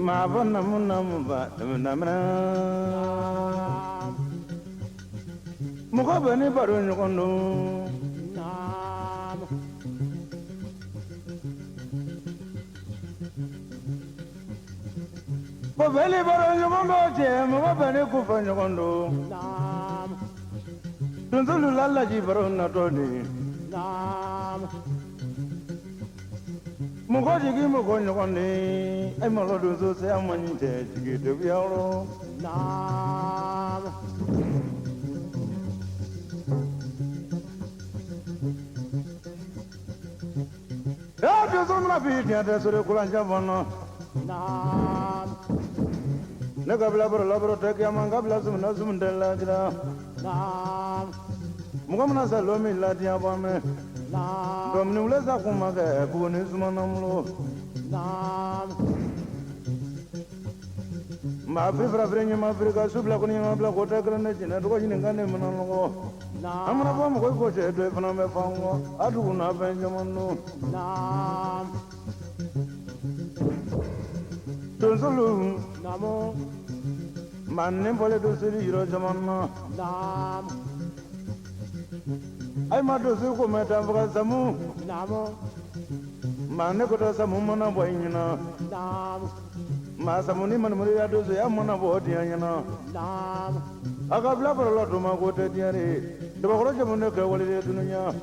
Maa fɔ namu namu ba namina. Mɔgɔ bɛ ni baro ɲɔgɔn don. Ko bɛɛ ni baro ɲɔgɔn bɔ cɛ, mɔgɔ bɛ ni kunfɛ ɲɔgɔn don. Donsolu la laji baro natɔ de. Mɔgɔ jigi mɔgɔ ɲɔgɔn de. E malo donso seya man ɲi cɛ jigi debiyɔrɔ. Ee donso mana bi diɲɛ tɛ sori kulancɛ fana. Ne ka bila baro labaro tɛ kiyama n ka bila sumuna sumun tɛ lajira. Mɔgɔ mana sa lon min la diɲɛ bɔ mɛn. Domini wule sa kun ma kɛ buguni sumana bolo. Maa firi fara firi ɲɛma firi ka su bila ko ni ɲɛma bila ko tɛ kelen ne jinɛ tɔgɔ ɲini ka ne mana nɔgɔ. An mana bɔ mɔgɔ ko cɛ dɔ fana bɛ fan kɔ a dugu n'a fɛn caman don. Donsolu maa ni bɔlen don seli yɔrɔ caman na. Ayi ma donso ko mɛ tanfaga samu. Maa ne ko tɛ samu mana bɔ i ɲɛna. Maa samu ni manimuru ya donso ya mana bɔ diɲɛ ɲɛna. A ka bila baro la tuma ko tɛ diɲɛ de. Dabakɔrɔ jamu ne kɛ wale de dunuya.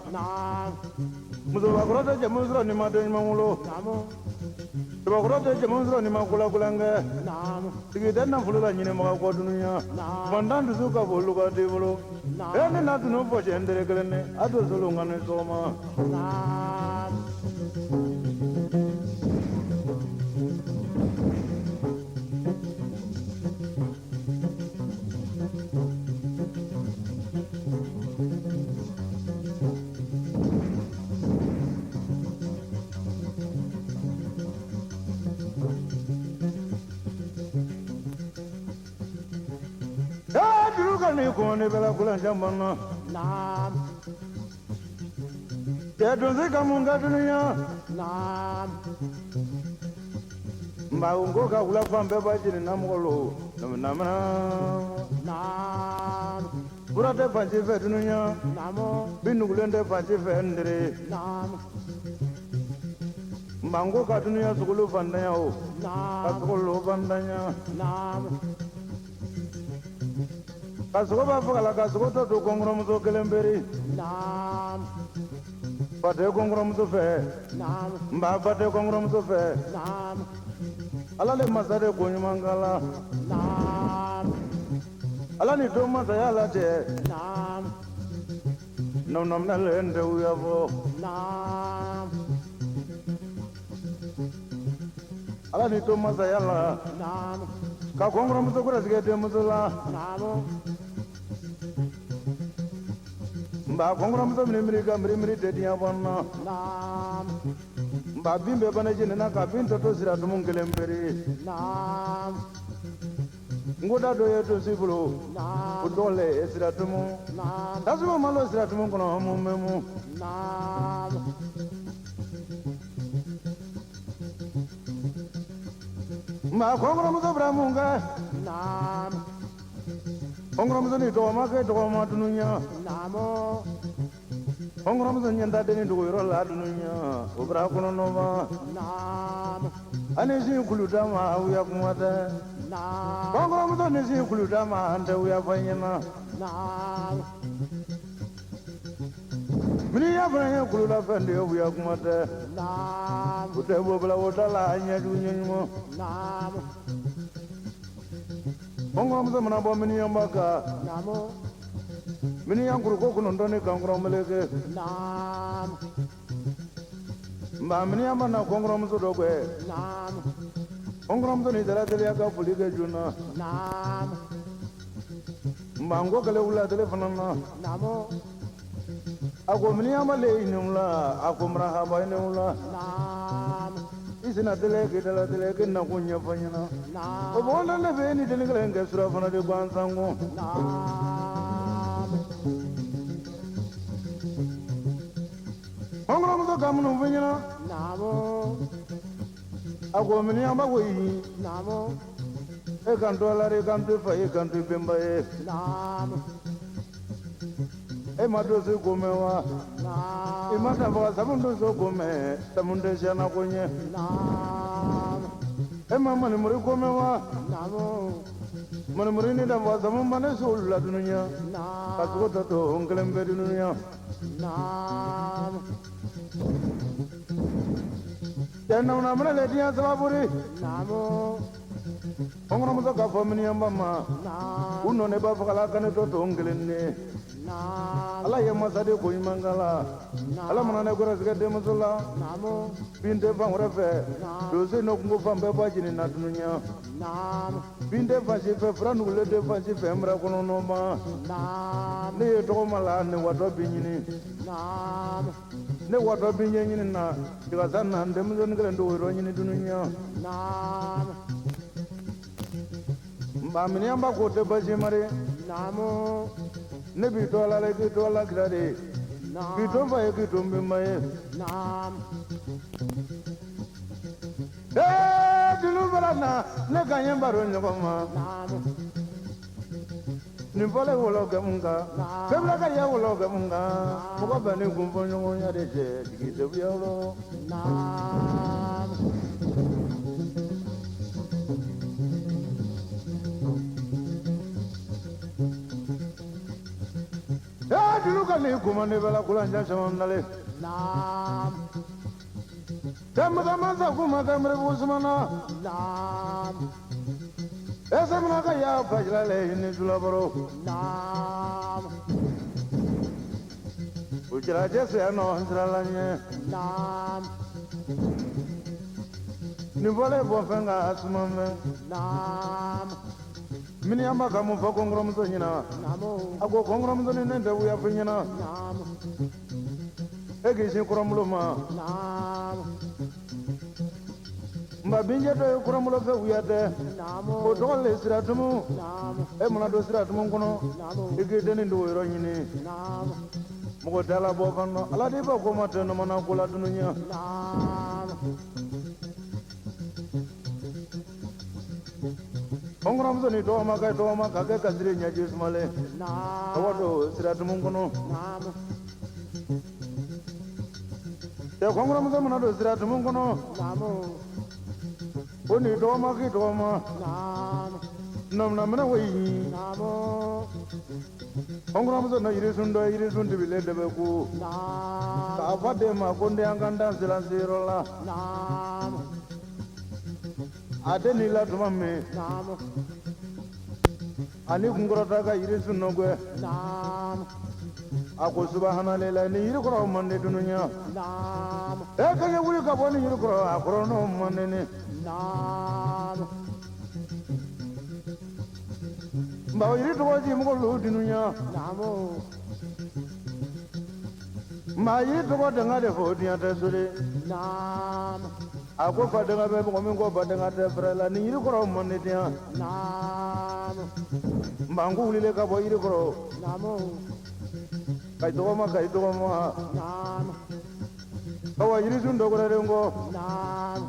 Musobakɔrɔ tɛ jamu sɔrɔ ni ma den ɲuman wolo. Dabakɔrɔ tɛ jamu sɔrɔ ni ma kolakulan kɛ. Sigi tɛ nafolo la ɲinibaga kɔ dunuya. Fantan dusu ka bon luka t'i bolo. E ne na tunu fɔ cɛ n tere kelen ne a donsolu ka ni sɔgɔma. Ee juru ka ni kɔn ne bɛ la kulancɛ man na. Cɛ donso ka mun ka dunuya. Nba n ko ka wula fan bɛɛ ba jeni na mɔgɔ lo. Namina. Fura tɛ fan si fɛ dunuya. Bin nugulen tɛ fan si fɛ n tere. Nba n ko ka dunuya sogolo fantanya o. Ka sogolo fantanya. Ka sogo b'a faga la ka sogo tɔ to kɔnkɔrɔmuso kelen bere. Fa tɛ kɔnkɔrɔmuso fɛ. N ba fa tɛ kɔnkɔrɔmuso fɛ. Ala le masa de ko ɲuman kala. Ala ni to masaya la cɛ. Nɔnɔminɛlen tɛ wuya fɔ. Ala ni to masaya la. Ka kɔnkɔrɔmuso gɛrɛsigɛ denmuso la. Nba kɔnkɔrɔmuso miiri miiri ka miiri miiri tɛ diɲɛ bɔ n na. Nba bin bɛɛ bana jeni na ka bin tɔ to sira tumu kelen bere. N ko da dɔ ye to si bolo. O tɔgɔ le ye sira tumu. Tasuma malo sira tumu kɔnɔ mun bɛ mun. Nba kɔnkɔrɔmuso bɛna mun kɛ? Kɔnkɔrɔmuso ni tɔgɔma kɛ tɔgɔma dunuya. Kɔnkɔrɔmuso ɲɛ ta denni dogo yɔrɔ la dunuya. O bɛna kɔnɔnɔma. Ani si kuluda ma wuya kuma tɛ. Kɔnkɔrɔmuso ni si kuluda ma an tɛ wuya fɔ ɲɛna. Miniyan fana ye kulula fɛn de ye wuya kuma tɛ. O tɛ bɔ bila o da la ɲɛjugu ɲɛ ɲuman. Kɔnkɔrɔmuso mana bɔ miniyanba kan. Miniyan kuruko kɔnɔntɔn ni kankɔrɔ meleke. Nba miniyan ma na kɔnkɔrɔmuso dɔ gɛn. Kɔnkɔrɔmuso ni dala teliya ka foli kɛ joona. Nba n ko kɛlɛ wula tele fana na. A ko miniyanba le i ni wula, a ko marahaba i ni wula. I sina tele k'i dala tele k'i nakun ɲɛfɔ n ɲɛna. O bɔgɔlan ne bɛ ni denni kelen kɛ surafana de gansan kɔ. Kɔnkɔrɔmuso ka minnu fɔ n ɲɛna. A ko miniyanba koyi. E kan to Ala de, kan to fa ye, kan to benba ye. E ma donso ko mɛn wa? I ma danfaga sabu donso ko mɛn, sabu tɛ siyana ko ɲɛ. E ma manimuri ko mɛn wa? Manimuri ni danfaga sabu ma ne so olu la dunuya. Ka sogo tɔ to n kelen bɛ dunuya. Cɛ namana minɛ le diɲɛ sababu di. Kɔnkɔnɔmuso k'a fɔ miniyanba ma. U nɔ ne ba fagala ka ne tɔ to n kelen ne. Ala ye masa de ko ɲuman k'a la. Ala mana ne gɛrɛsɛgɛ denmuso la. Bin tɛ fan wɛrɛ fɛ. Donso in kungo fan bɛɛ ba jeni na dunuya. Bin tɛ fan si fɛ, fura nugulen tɛ fan si fɛ, n bɛrɛ kɔnɔ nɔma. Ne ye tɔgɔma la, ne watɔ bin ɲini. Ne watɔ bin ɲɛ ɲini na, jigasa na n denmusonin kelen dogo yɔrɔ ɲini dunuya. Nka miniyanba k'o tɛ basi ma de. Ne b'i to Ala la, i k'i to Ala kira de ye. K'i to n fa ye, k'i to n bɛnba ye. Ee dunu fana na, ne ka ɲɛ baro ɲɔgɔn ma. Nin fɔlen wolo kɛ mun kan, fɛn ka ye wolo kɛ mun kan, mɔgɔ bɛ ni kun fɔ ɲɔgɔnya de cɛ, jigi tɛ yɔrɔ. Ee dunu ka nin kuma ne bɛ la kulanjan caman nalen. Cɛ masa masa kuma kɛ moribugu sumana. E samana ka ya fajirale ni sulabaro. O jira cɛ se nɔ sirala ɲɛ. Nin fɔlen bɔ fɛn ka suma mɛn. Miniyanba ka mun fɔ kɔnkɔrɔmuso ɲɛna. A ko kɔnkɔrɔmuso ni ne tɛ wuya fɔ ɲɛna. E k'i sin kɔrɔnbolo ma. Nka binjɛ dɔ ye kɔrɔnbolo fɛ wuya tɛ. O tɔgɔ le siratumu. E mana don siratumu kɔnɔ, i k'i dennin dogo yɔrɔ ɲini. Mɔgɔ tɛ Ala bɔ fan dɔn. Ala de b'a ko ma tɛ nɔmana ko la dunuya. Kɔnkɔrɔmuso ni tɔgɔma ka tɔgɔma ka kɛ kasiri ɲɛji sumalen. Tɔgɔ don siratumu kɔnɔ. Cɛ kɔnkɔrɔmuso mana don siratumu kɔnɔ. O ni tɔgɔma k'i tɔgɔma. Namina minɛ koyi. Kɔnkɔrɔmuso na yirisun dɔ yirisun dibilen de bɛ ko. K'a fɔ den ma ko n den an ka dan siran seyɔrɔ la. A den n'i la tuma min. Ani kunkɔrɔta ka yirisun nɔgɔ. A ko subahanalila ni yiri kɔrɔ man di dunuya. E ka ɲɛ wuli ka bɔ ni yiri kɔrɔ a kɔrɔ n'o man di ne. Nka o yiri tɔgɔ di mɔgɔ lu dunuya. Maa yiri tɔgɔ danga de fɔ diɲɛ tɛ so de. A ko fa danga bɛ mɔgɔ min kɔ ba danga tɛ fɛrɛ la ni yiri kɔrɔ man di diɲɛ. Nka n ko wulilen ka bɔ yiri kɔrɔ. Ka tɔgɔma ka tɔgɔma. Awa yirisun dɔ wɛrɛ de kɔ.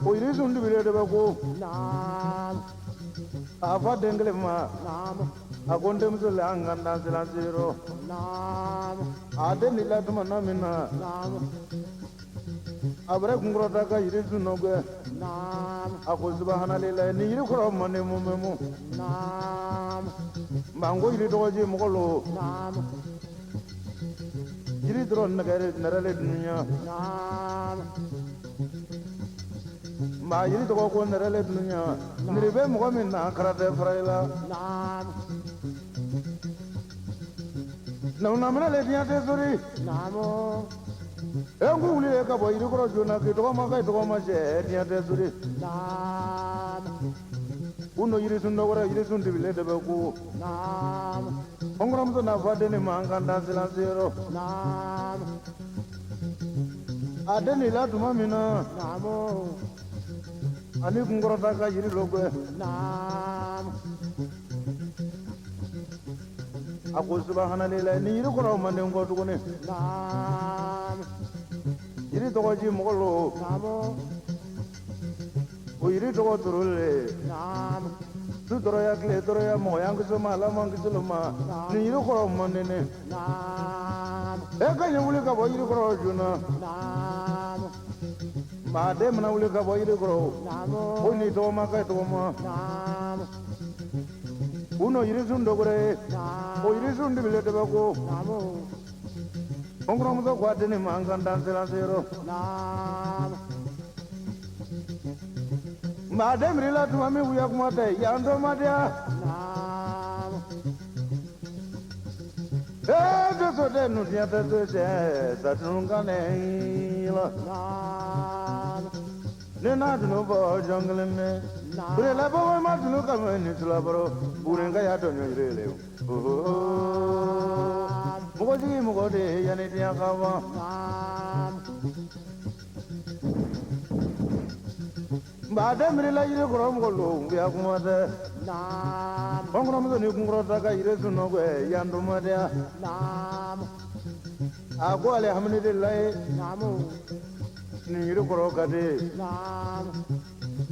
O yirisun dibilen de bɛ ko. A fɔ den kelen ma. A ko n denmuso le an ka dan siran seyɔrɔ. A den ni la tuma na min na. A bɛrɛ kunkɔrɔta ka yirisun nɔgɔ. A ko subahanalila ni yiri kɔrɔ man di mun bɛ mun. Nka n ko yiri tɔgɔ ji mɔgɔ lo. Yiri dɔrɔn nɛgɛ le dunuya. Nka yiri tɔgɔ ko nɛrɛ le dunuya. Niri bɛ mɔgɔ min na karatɛ fara i la. Namunamina le diɲɛ tɛ sori. E n ko wuli ka bɔ yiri kɔrɔ joona k'i tɔgɔ ma k'i tɔgɔ ma cɛ diɲɛ tɛ sori. U n'o yirisun dɔ wɛrɛ yirisun dibilen de bɛ ko. Kɔnkɔrɔmuso n'a fɔ den ni ma an ka dan siran seyɔrɔ. A den n'i la tuma min na. Ani kunkɔrɔta ka yiri dɔ gɛn. A ko subahanalila ni yiri kɔrɔ man di n kɔ tuguni. Yiri tɔgɔ ji mɔgɔ lo. O yiri tɔgɔ toro le. Su tɔɔrɔya, tile tɔɔrɔya, mɔgɔ y'an kisi o ma, Ala m'an kisi o ma. Nin yiri kɔrɔ man di ne. E ka ɲɛ wuli ka bɔ yiri kɔrɔ joona. Maa den mana wuli ka bɔ yiri kɔrɔ, o ni tɔgɔma ka tɔgɔma. U n'o yirisun dɔ wɛrɛ ye, o yirisun dibile de bɛ ko. N kɔrɔmuso ko a dennin ma an ka dan sera se yɔrɔ. Maa den miirila tuma min wuya kuma tɛ yan to ma diya. Ee donso den nu diɲɛ tɛ to cɛ satunu ka ne la. Ne n'a dunu bɔ jɔn kelen mɛ. Burela bɔ ma dunu ka mɛ ni tulabɔrɔ. Buren ka y'a dɔn ɲɔ yiri le. Mɔgɔ jigi mɔgɔ de yanni diɲɛ ka ban. Nka den miirila yiri kɔrɔ mɔgɔ lo wuya kuma tɛ. N kɔrɔmuso ni kunkɔrɔta ka yiri sunɔgɔ yan to ma diya. A ko alihamudulilayi nin yiri kɔrɔ ka di.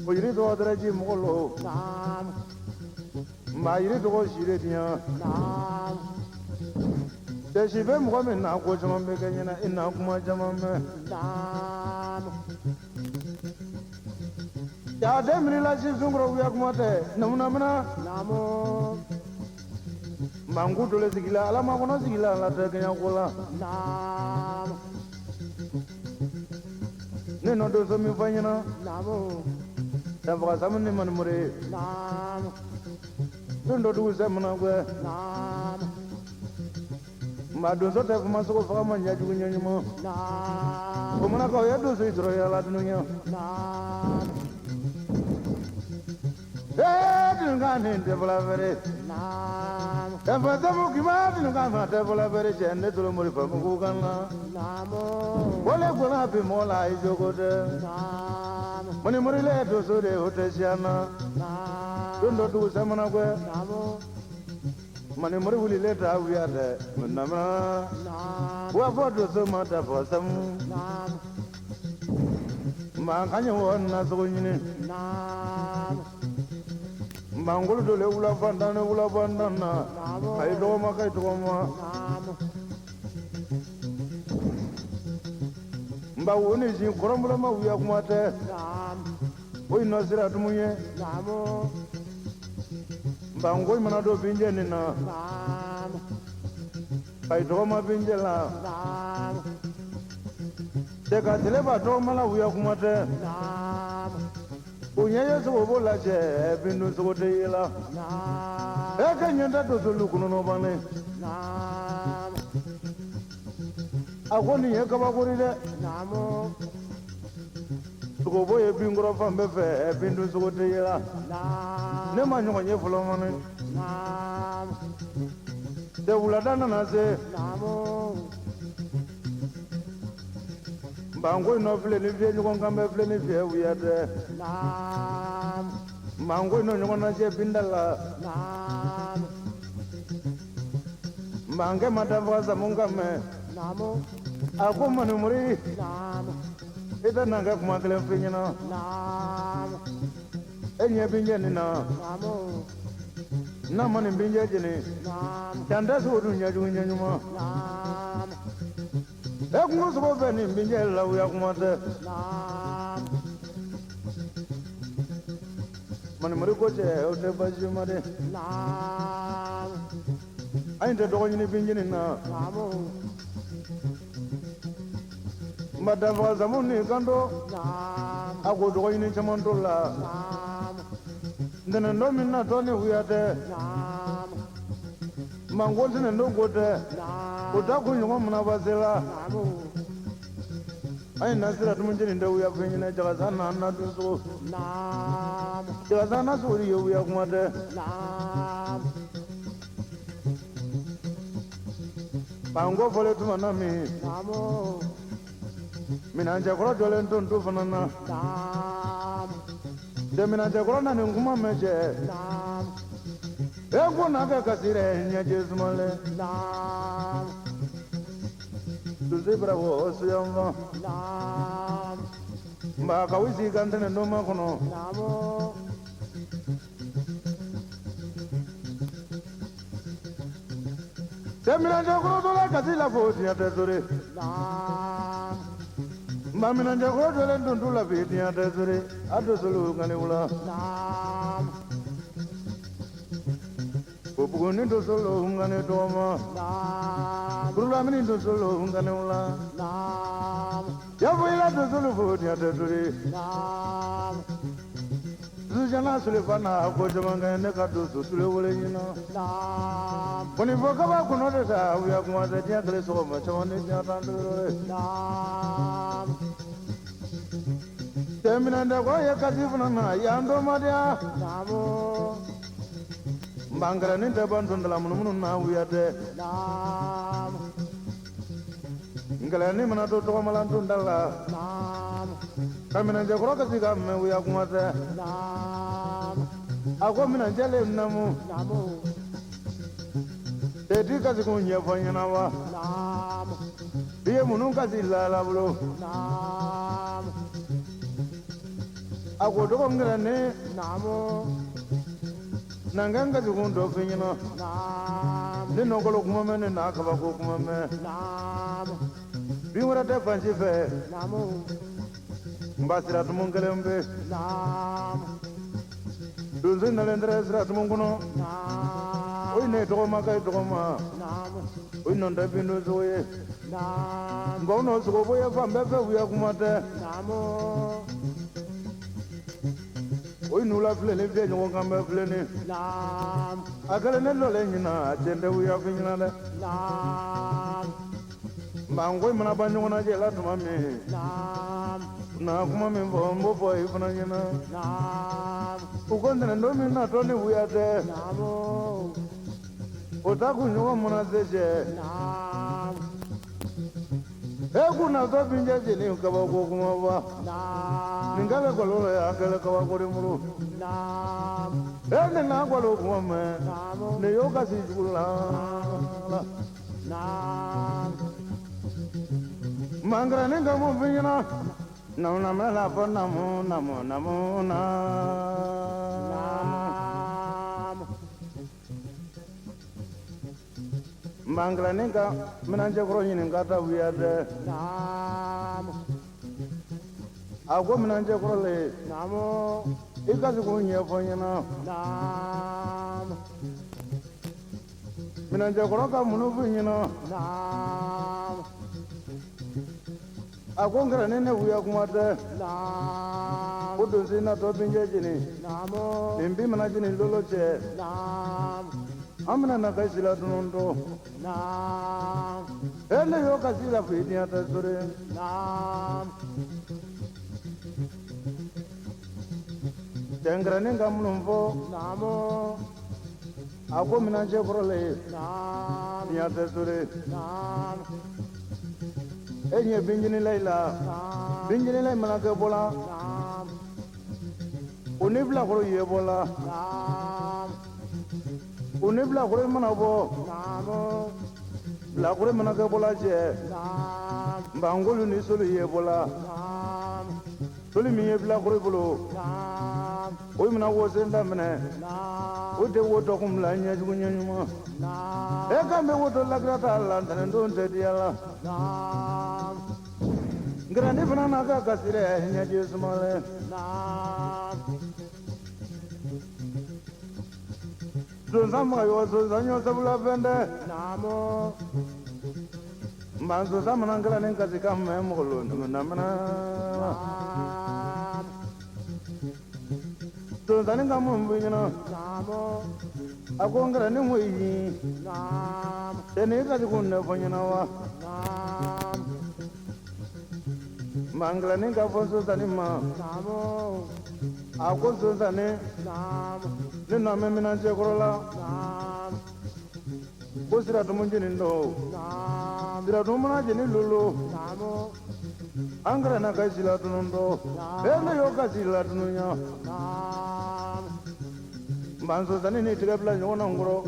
O yiri tɔgɔ dɛrɛji mɔgɔ lo. Nka yiri tɔgɔ si de diɲɛ. Cɛ si bɛ mɔgɔ min na ko caman bɛ kɛ ɲɛna i na kuma caman mɛn. Ja den miirila si sunkɔrɔ wuya kuma tɛ namunamina. Manku dole sigila ala ma kɔnɔ sigila ala tɛ kɛɲɛ ko la. Ne nɔ donso min fɔ ɲɛna. Danfaga samu ni manimori. Don dɔ dugu sɛ mana gwɛ. Nka donso tɛ kuma sogo faga ma ɲɛ jugu ɲɛ ɲuman. O mana kɛ o ye donso sɔrɔ yala dunuya. Ee dunkan nin tɛ fɔlɔ fɛrɛ. Danfa samu kima dunkan fana tɛ fɔlɔ fɛrɛ cɛ ne tolo mori famu ko kan na. Wale gbɔna bi mɔgɔ la i jogo tɛ. Mɔni morile donso de o tɛ siya na. Don dɔ dugu sɛ mana gwɛ. Mani mori wulilen ta wuya dɛ. Namana. Wa fɔ donso ma da fɔ samu. Maa ka ɲɛ wɔ na sogo ɲini. Mangolo dole wula fantan ni wula fantan na. A ye dɔgɔma ka ye tɔgɔma. Nba wo ni sin kɔrɔnbulama wuya kuma tɛ. O nɔ sira dumu ye. Nba nko mana don binjɛ nin na. A ye tɔgɔma binjɛ la. Cɛ ka tile ba tɔgɔma la wuya kuma tɛ. O ɲɛ ye sogo b'o lajɛ bindun sogo tɛ ye la. E ka ɲɛ tɛ donso lu kɔnɔnɔ bannen. A ko nin ye kabakori dɛ. Sogobo ye binkɔrɔ fan bɛɛ fɛ bindun sogo tɛ ye la. Ne ma ɲɔgɔn ye fɔlɔ mɔnɛ. Cɛ wulada nana se. Nba nko nɔ filɛ ni fiyɛ ɲɔgɔn kan bɛ filɛ ni fiyɛ wuya tɛ. Nba nko nɔ ɲɔgɔn na cɛ binda la. Nba nkɛ ma danfaga samu ka mɛn. A ko manimori i tɛ na kɛ kuma kelen f'i ɲɛna. E ɲɛ binjɛ nin na. N'a ma nin binjɛ jeni. Yan tɛ sogo dun ɲɛjugu ɲɛ ɲuman. E kungo sogo fɛ nin binjɛ la wuya kuma tɛ. Manimori ko cɛ o tɛ baasi ma dɛ. An tɛ dɔgɔ ɲini binjini na. Nba danfaga samu ni kanto. A ko dɔgɔ ɲini caman t'o la. Ntɛnɛn don min na tɔ ni wuya tɛ. Manko ntɛnɛn don ko tɛ. O ta kun ɲɔgɔn munaba se la. An ye na sira dumun jeni tɛ wuya fɛn ɲinɛ jagasa na na dun sogo. Jagasa na sogo ye wuya kuma tɛ. Banko fɔlen tuma na min. Minɛncɛkɔrɔ jɔlen to n fana na. Cɛ minɛncɛkɔrɔ na nin kuma mɛn cɛ. E ko n'a kɛ kasi rɛ ɲɛjɛ sumalen. Donso bara wɔ suyanfan. Nba ka sigi ka ntɛnɛn ma kɔnɔ. Cɛ minɛncɛkɔrɔ kasi la fo diɲɛ tɛ sori. Nba minɛncɛkɔrɔ dɔlen tun la fi diɲɛ tɛ sori. A donsolu ka ni wula. Ko buguni donsolu ka ni dɔgɔma. Kurulamini donsolu ka ni wula. Yafoyila donsolu fo diɲɛ tɛ sori. Sujana Sulemana ko caman kɛ ne ka donso tule wele ɲina. Kɔni fɔ kaba kɔnɔ de sa wuya kuma tɛ diɲɛ tile sɔgɔma caman ni diɲɛ tan duuru ye. Cɛ minɛntɛ ye kasi fana na yan dɔ ma diya. N b'an tɛ ban tun dala munumunu na wuya tɛ. Nkɛlɛni mana to tɔgɔmala tun da la. Ka minɛncɛkɔrɔ kasi ka mɛn wuya kuma tɛ. A ko minɛncɛlen namu. Tɛ kasi kun ɲɛfɔ ɲɛna wa. I ye munnu kasi la bolo. A ko dɔgɔ nkɛlɛni. Na n ka n kasi kun dɔ f'i ɲɛna. Ne nɔkɔlɔ kuma mɛn ne n'a kabako kuma mɛn. Bin wɛrɛ tɛ fan si fɛ. N ba sira tumun kelen bɛ. Donso nalen tɛrɛ sira tumun kɔnɔ. O ye ne tɔgɔma ka ye tɔgɔma. O ye nɔ tɛ bin don sogo ye. Nka o nɔ sogo ye fan bɛɛ fɛ wuya kuma tɛ. O ye nula filɛ ni fiyɛ ɲɔgɔn kan bɛɛ filɛ ni. A kɛlen ne lɔlen ɲina a cɛn tɛ wuya fi ɲina dɛ. Nka n ko mana ban ɲɔgɔn na cɛ la tuma min. Na kuma min fɔ n b'o fɔ i fana ɲɛna. U ko ntɛnɛn don min natɔ ni wuya tɛ. O ta kun ɲɔgɔn mana se cɛ. E kun natɔ bin cɛ jeni kabako kuma ba. Nin kɛlen kɔlɔlɔ ye a kɛlen kabako de bolo. E ne n'a kɔlɔ kuma mɛn. Ne y'o kasi jugu la. Mangaranin ka mun f'i ɲɛna. Namu na la fɔ namu namu namu na. Mangaranin ka minɛncɛkɔrɔ ɲininka ta wuya dɛ. A ko minɛncɛkɔrɔ le. I kasi kun ɲɛfɔ n ɲɛna. Minɛncɛkɔrɔ ka munnu f'i ɲɛna. A ko n kɛra ne wuya kuma tɛ. Ko donso natɔ bincɛ jeni. Nin bin mana jeni lolo cɛ. An bɛna na kasi la dunun dɔ. E ne y'o kasi la f'i diɲɛ tɛ sori. Cɛ ka minnu fɔ. A ko minɛncɛ kɔrɔ le. Diɲɛ tɛ sori. E ɲɛ binjinila i la. Binjinila in mana kɛ bɔla. O ni bilakoro ye bɔla. O ni bilakoro mana bɔ. Bilakoro mana kɛ bɔla cɛ. Nbangolu ni soli ye bɔla. Soli min ye bilakoro bolo. O mina wosen daminɛ. O tɛ wo tɔ kun bila ɲɛjugu ɲɛ ɲuman. E kan bɛ woto lakira t'a la ntɛnɛn don tɛ diya la. Nkɛrɛni fana n'a ka kasi dɛ ɲɛji sumalen. Sonsan maga sonsan ɲɔ sabula fɛn tɛ. Nba sonsan mana kɛra ni kasi kan mɛn mɔgɔ lo namina. Sonsanni ka mun f'i ɲɛna. A ko n kɛra ni ko yi. Cɛ ni kasi kun ɲɛfɔ ɲɛna wa. Nba nkɛrɛni ka fɔ sonsanni ma. A ko sonsanni. Ne na mɛn minɛncɛkɔrɔ la. Ko siratumu jeni dɔ. Siratumu mana jeni lolo. An kɛra na kasi la tunun dɔ. E ne y'o kasi la tunun ɲa. Nba sonsanni ni tigɛ bila ɲɔgɔn na n kɔrɔ.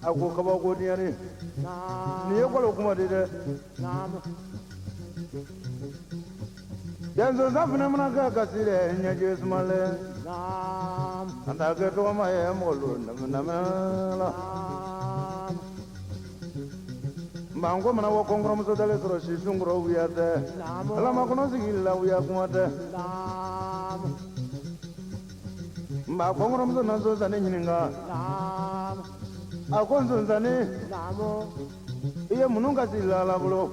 A ko kabako diyari. Nin ye kɔlɔ kuma di dɛ. Sonsan fana mana kɛ kasi dɛ ɲɛji sumalen. An t'a kɛ tɔgɔma ye mɔgɔ la. Nka mana bɔ kɔnkɔrɔmuso dalen sɔrɔ si sunkɔrɔ wuya tɛ. Ala ma kɔnɔ sigi la wuya kuma tɛ. Nka kɔnkɔrɔmuso na sonsannin ɲininka. A ko sonsannin, i ye mun kasi la Ala bolo?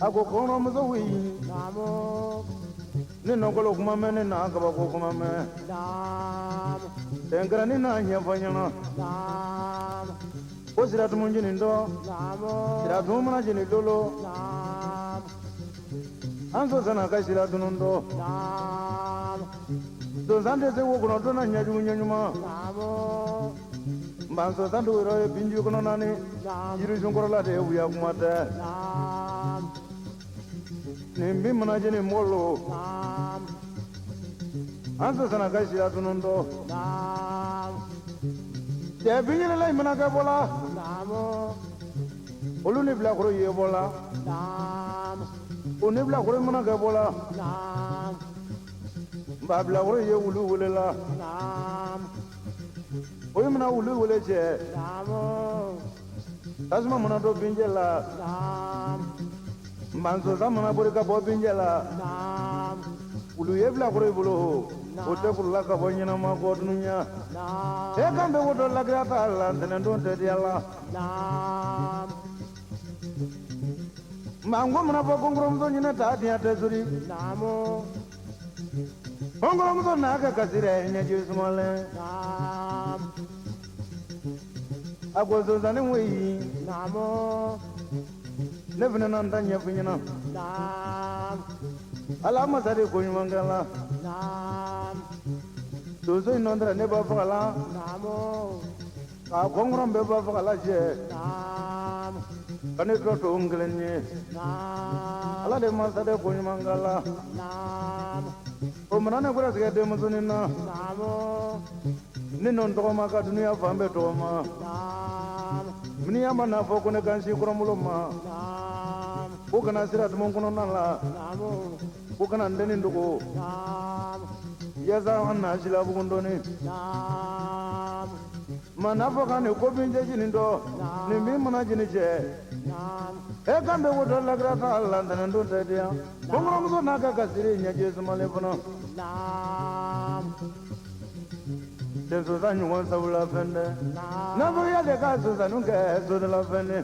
A ko kɔnkɔrɔmuso wuyi. Ne nɔkɔlɔ kuma mɛn, ne na kabako kuma mɛn. Dɛnkɛrɛnnin n'a ɲɛfɔ ɲɛna. Ko siratumu jeni dɔ, siratumu mana jeni dolo. An sonsan ka sira tunun dɔ. Sonsan tɛ se wo kɔnɔ donna ɲɛjugu ɲɛɲuman. Nka sonsan dugu yɔrɔ ye binji kɔnɔ naani. Yirisunkɔrɔla de ye wuya kuma tɛ. Nin bin mana jeni mɔgɔ an sonsan ka sira tunun dɔ. Cɛ binjɛnɛla in mana kɛ bɔla. Olu ni bilakoro ye bɔla. O ni bilakoro mana kɛ bɔla. Nka bilakoro ye wulu welela. O ye mana wulu wele cɛ. Tasuma mana don binjɛ la. Nka sonsan mana bori ka bɔ binjɛ la. Wulu ye bilakoro i bolo. O tɛ kurula ka bɔ ɲɛnama kɔ dunuya. E kan bɛ wo dɔ lagira t'a la ntɛnɛndon tɛ diya la. Nka n ko mana fɔ kɔnkɔrɔmuso ɲinɛ t'a diɲɛ tɛ sori. Kɔnkɔrɔmuso n'a kɛ kasi dɛ ɲɛji sumalen. A ko sonsannin woyi. Ne fana na n ta ɲɛfɔ ɲɛna. Ala masa de ko ɲuman kɛ la. Donso in nɔ tɛ ne ba faga la. K'a kɔnkɔrɔn bɛɛ ba faga la cɛ. Ka ne tɔ to n kelen ye. Ala de masa de ko ɲuman kɛ la. O mana ne gɛrɛsɛgɛ denmusonin na. Ne nɔ tɔgɔma ka dunuya fan bɛɛ tɔgɔma. Miniyan ma n'a fɔ ko ne kan si kɔrɔbolo ma. Ko kana sira dumun kɔnɔna la. Ko kana n dennin dogo. Yaasa an na silabugun dɔɔni. Ma n'a fɔ ka nin ko bin cɛ jeni dɔ. Nin bin mana jeni cɛ. E kan bɛ wo dɔ lagira t'a la ntɛnɛndon tɛ diya. Kɔnkɔrɔmuso n'a ka kasiri ɲɛji sumalen fana. Cɛ sonsan ɲɔgɔn sabula fɛn dɛ. Nafigiya de ka sonsanninw kɛ sodala fɛn dɛ.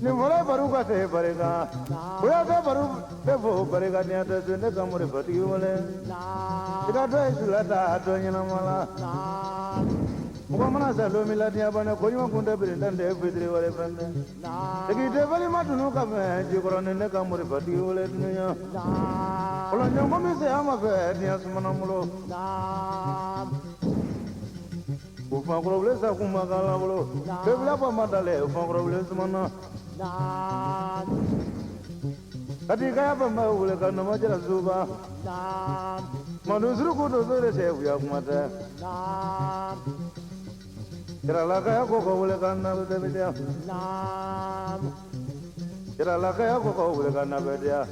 Nin fɔra baro ka se barika. Kuyate baro bɛ fo barika diɲɛ tɛ se ne ka mori fatigi wele. I ka dɔ ye sula ta dɔ ɲɛnama la. Mɔgɔ mana sa don min la diɲɛ banna ko ɲuman kun tɛ birintan tɛ fitiri wale fɛn tɛ. Tigi tɛ balima tunu ka mɛn jikɔrɔ ni ne ka mori fatigi wele dunuya. Kɔlɔnjɔnko min se an ma fɛ diɲɛ sumana n bolo. O fankɔrɔbilen sa kun ma k'ala bolo. Bɛɛ bɔ ma dalen fankɔrɔbilen sumana. Kati kaya bamba wele ka nama jara zuba. Manu suruku dozo de se wuya kuma tɛ. Jaralakaya ko ko wele ka na bɛ diya. Jaralakaya ko ko wele ka na bɛ diya.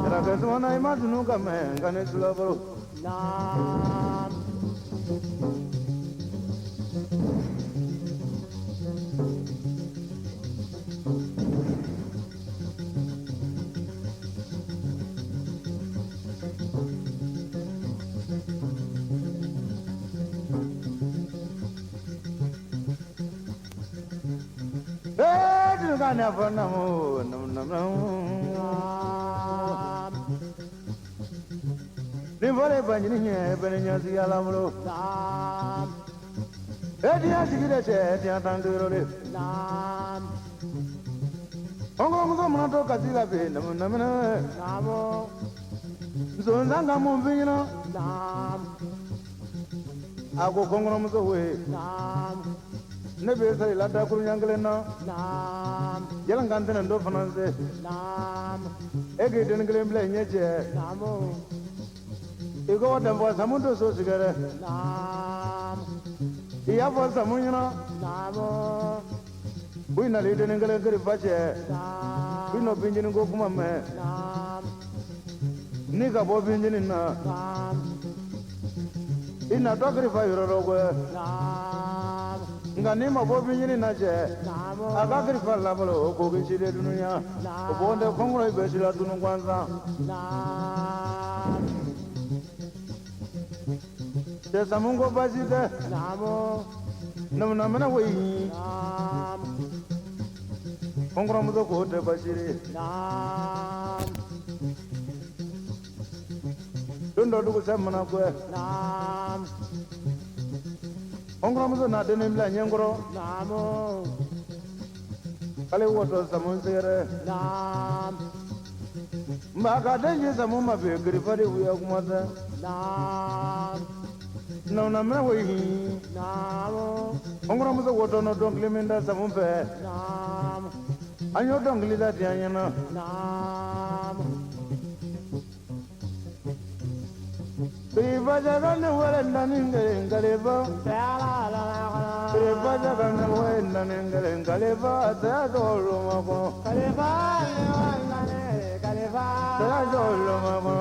Jarakɛ sumana i ma tunu ka mɛn nka ne sula bolo. Ni fɔra ba ɲini ɲɛ bɛ ni ɲɛsigi ala bolo. E diɲɛ sigi de cɛ diɲɛ tan duuru de. Kɔnkɔnmuso mana to kasi la bi namu naminɛ. Sonsan ka mun f'i ɲɛna. A ko kɔnkɔnmuso woye. Ne bɛ sa i la dakuru ɲɛ kelen na. Yala n ka n tɛnɛ dɔ fana se. E k'i den kelen bila i ɲɛ cɛ. I ko danfaga Samu to so sigɛrɛ. I y'a fɔ Samu ɲɛna. Ko i nalen dennin kelen kirifa cɛ. I n'o bincinin ko kuma mɛn. Ni ka bɔ bincinin na. I natɔ kirifa yɔrɔ dɔ koyi. Nka n'i ma bɔ bincinin na cɛ. A ka kirifa labalo o ko k'i siden dunuya. O bɔgɔn tɛ kɔnkɔrɔ i bɛ sila dunu gansan. Cɛ Samu ko baasi tɛ. Namunamina koyi. Kɔnkɔrɔmuso k'o tɛ baasi ye. Don dɔ dugusɛ mana gwɛ. Kɔnkɔrɔmuso n'a dennin bila ɲɛkɔrɔ. K'ale watɔ Samu sɛgɛrɛ. Nka ka den ci Samu ma fɛ kirifa de wuya kuma tɛ. Namunamina koyi. Kɔnkɔrɔmuso watɔ nɔ dɔnkili min da Samu fɛ. An y'o dɔnkili da diya ɲɛna. Kirifa ne wale naani kelen kalifa. Kirifa ne wale naani kelen kalifa. Saya dɔw ma kɔnɔ. Saya dɔw ma kɔnɔ.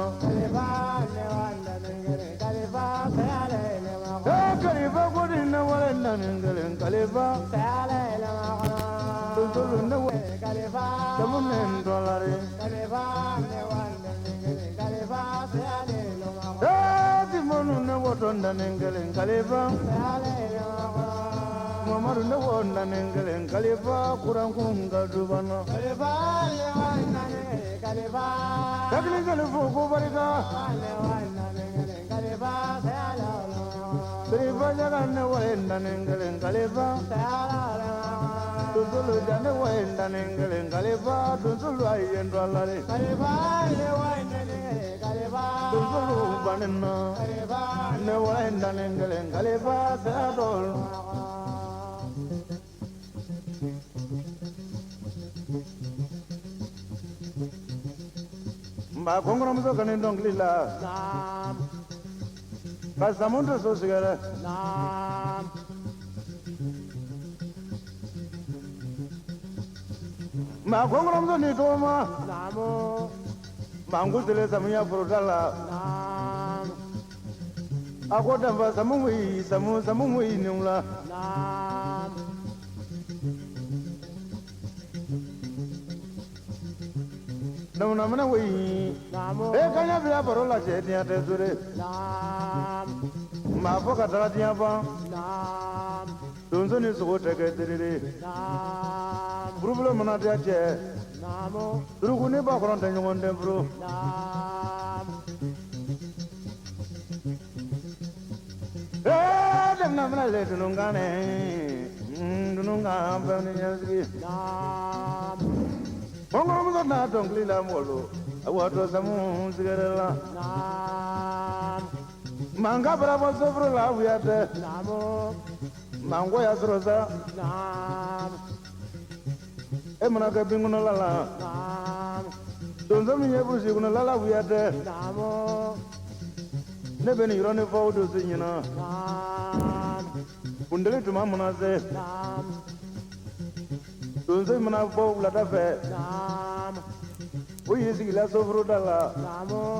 Ee kalifa ko ni ne wale naani kelen kalifa. Tontolo ne wale. Samu ne dɔlare. Ee timonu ne woto naani kelen kalifa. Mamadu ne wo naani kelen kalifa. Kurankun ka dubana. Dakili jeli fo ko barika. Kirifa jaga ne wale naani kelen kalifa. Donsolo ja ne wale naani kelen kalifa. Donsolo a ye n dɔlare. Donsolo banna. Ne wale naani kelen kalifa. Saya dɔl. Nba kɔnkɔrɔmuso ka nin dɔnkili la. Ka Samu to so sigɛrɛ. Nba kɔnkɔrɔmuso ni tɔgɔma. Nba n kun selen samiya foroda la. A ko danfa Samu koyi Samu Samu koyi nin la. Namunamina koyi. E kaɲa bila baro la cɛ diɲɛ tɛ sore. Nba fɔ ka taga diɲɛ ban. Donso ni sogo tɛ kɛ teri ye. Burubolo mana diya cɛ. Suruku ni bakɔrɔn tɛ ɲɔgɔn den furu. Ee daminɛ le dununkan ne. Dununkan fɛn ni ɲɛsigi. Kɔnkɔrɔmuso n'a dɔnkili la mɔgɔ a watɔ Samu sigɛrɛ la. Mankan bɔra bɔ sofuru la wuya tɛ. Manko y'a sɔrɔ sa. E mana kɛ binkɔnɔla la. Donso min ye burusi kɔnɔla la wuya tɛ. Ne bɛ nin yɔrɔnin fɔ o donso ɲɛna. Funteni tuma mana se. Donso mana bɔ wulada fɛ. O y'i sigila sofuru da la.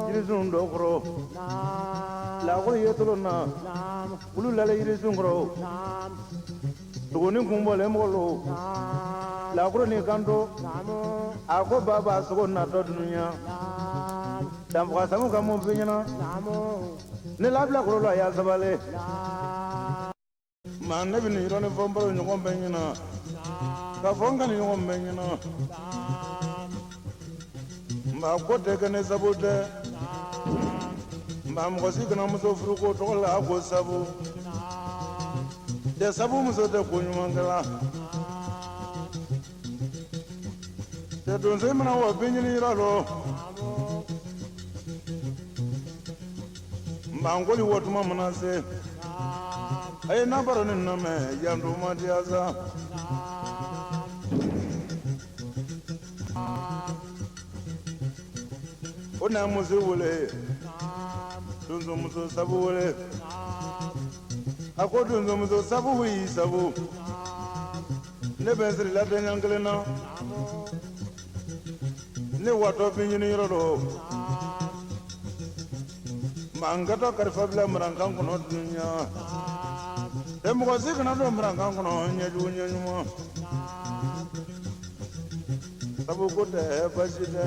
Yirisun dɔ kɔrɔ. Lakɔli ye tolon na. Olu lalen yirisun kɔrɔ. Sogonin kun bɔlen mɔgɔ lakɔrɔ ni kanto. A ko baba sogo natɔ dunuya. Danfaga Samu ka mun f'i ɲɛna. Ne labila kɔrɔ la a y'a sabali. Maa ne bɛ nin yɔrɔnin fɔ n baro ɲɔgɔn bɛɛ ɲɛna. Ka fɔ n ka nin ɲɔgɔn bɛɛ ɲɛna. Nka ko tɛ kɛ ne sabu tɛ. Nka mɔgɔ si kana muso furu ko tɔgɔ la ko sabu. Cɛ sabu muso tɛ ko ɲumankɛla. Cɛ donso mana wɔ bin ɲini yɔrɔ dɔ. Nka n koli wɔ tuma mana se. A ye n'a baro ni namɛ yan dun ma diya sa. O n'a muso wele. Donsomuso sabu wele a ko donsomuso sabu y'i sabu ne bɛ n sirila den kelen na ne watɔ bin ɲini yɔrɔ dɔ nka n katɔ kalifa bila marankan kɔnɔ dunya ɛ mɔgɔ si kana don marankan kɔnɔ ɲɛjugu ɲɛɲuman sabu ko tɛ basi tɛ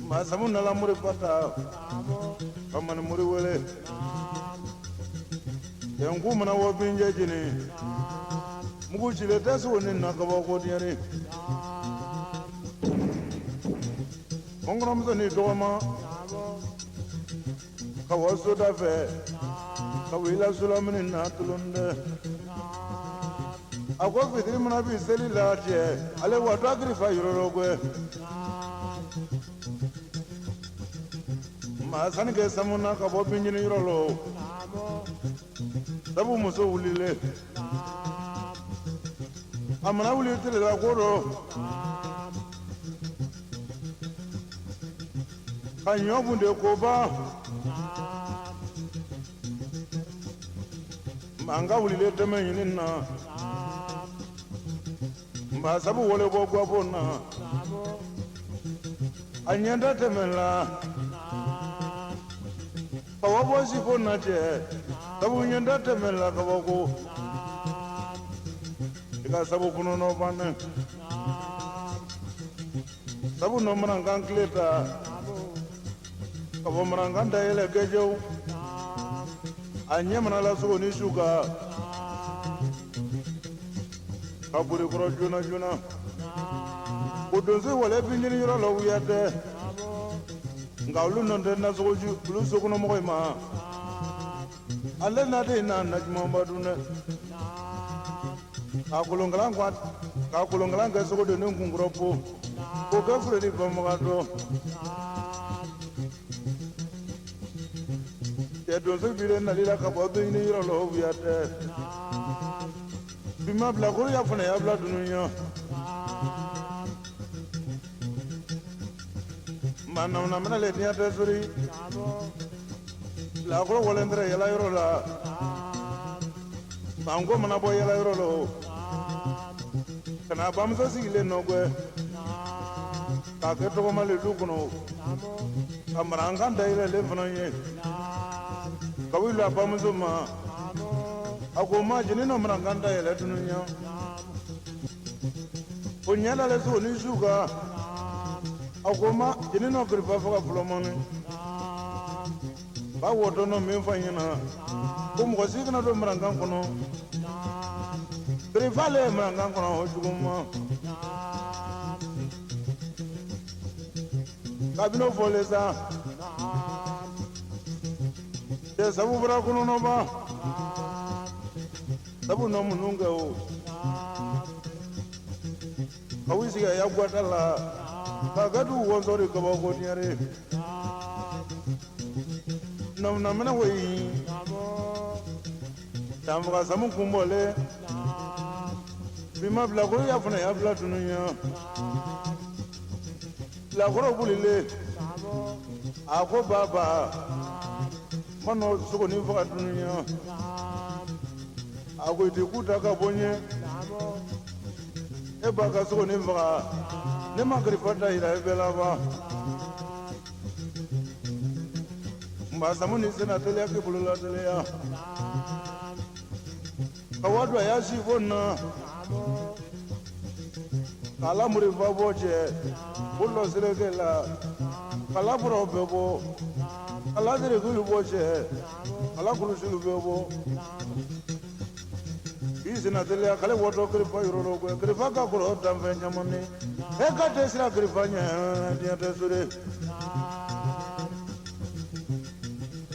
maa sabu nana mori pata ka mani mori wele Yanku mana wɔ binjɛ jeni mugu cilen tɛ sogo ni na kabako diyari kɔnkɔrɔmuso ni dɔgɔma ka wɔ soda fɛ ka wɔ i la solamini na tulon dɛ a ko fitiri mana bi seli la cɛ ale watɔ kirifa yɔrɔ gɛ maa sani kɛ samu na ka bɔ bin ɲini yɔrɔ la sabu muso wulilen a mana wuli tile la ko dɔ ka ɲɔ kun de ko ban maa ka wulilen tɛmɛ ɲini na maa sabu wale bɔ gafo na a ɲɛ tɛ tɛmɛ la ka wa bɔ sifo na cɛ sabu ɲɛ tɛ tɛmɛ la kabako i ka sabu kɔnɔnɔ bannen sabu nɔ marankan tile ta ka bɔ marankan da yɛlɛ gɛjɛw a ɲɛ mana la sogo ni su kan ka bori kɔrɔ joona joona o donso wale bin ɲini yɔrɔ la wuya tɛ nka olu nɔ tɛ nasogo ju olu sokɔnɔmɔgɔ in ma ale na de na na jumanba dun dɛ k'a kolonkalan k'a kolonkalan kɛ sogo don ni kunkɔrɔ po k'o kɛ fureli banbaga dɔ cɛ donso bilen nali la ka bɔ bin ɲini yɔrɔ la wuya tɛ bi ma bilakoro ya fana y'a bila dunuya maa namana mana le diɲɛ tɛ sori bilakoro walen tɛrɛ yala yɔrɔ la banko mana bɔ yala yɔrɔ la ka na bamuso sigilen nɔgwɛ k'a kɛ tɔgɔma le du kɔnɔ ka marankan dayɛlɛlen fana ye ka wuli a bamuso ma a ko ma jeni nɔ marankan dayɛlɛ dunuya o ɲɛ dalen so ni su kan a ko ma jeni nɔ kirifa faga fɔlɔ mɔni ba wɔtɔ nɔ min fa ɲɛna ko mɔgɔ si kana don marankan kɔnɔ kirifa le ye marankan kɔnɔ o jugu ma kabini o fɔlen sa cɛ sabu bɔra kɔnɔnɔba sabu nɔ minnu kɛ o ka wuli sigi a ya gwada la k'a ka dugu wɔsɔ de kabako diyare namina koyi danfaga samu kunbɔlen bi ma bilakoro ya fana y'a bila dunuya bilakoro wulilen a ko baba ma nɔ sogonin faga dunuya a ko i tɛ ku ta ka bɔ n ye e ba ka sogonin faga ne ma kirifa da yira e bɛɛ la ba nba samu ni sena teliya k'i bolo la teliya ka wa don a y'a si fo na k'a la morifa bɔ cɛ ko lɔ seleke la k'a la bɔrɔ bɛɛ bɔ k'a la zerekulu bɔ cɛ k'a la kulusilu bɛɛ bɔ k'i senna teliya k'ale wɔtɔ kirifa yɔrɔ dɔ koyi kirifa ka kɔrɔ danfɛn caman ni e ka tɛ siran kirifa ɲɛ diɲɛ tɛ so de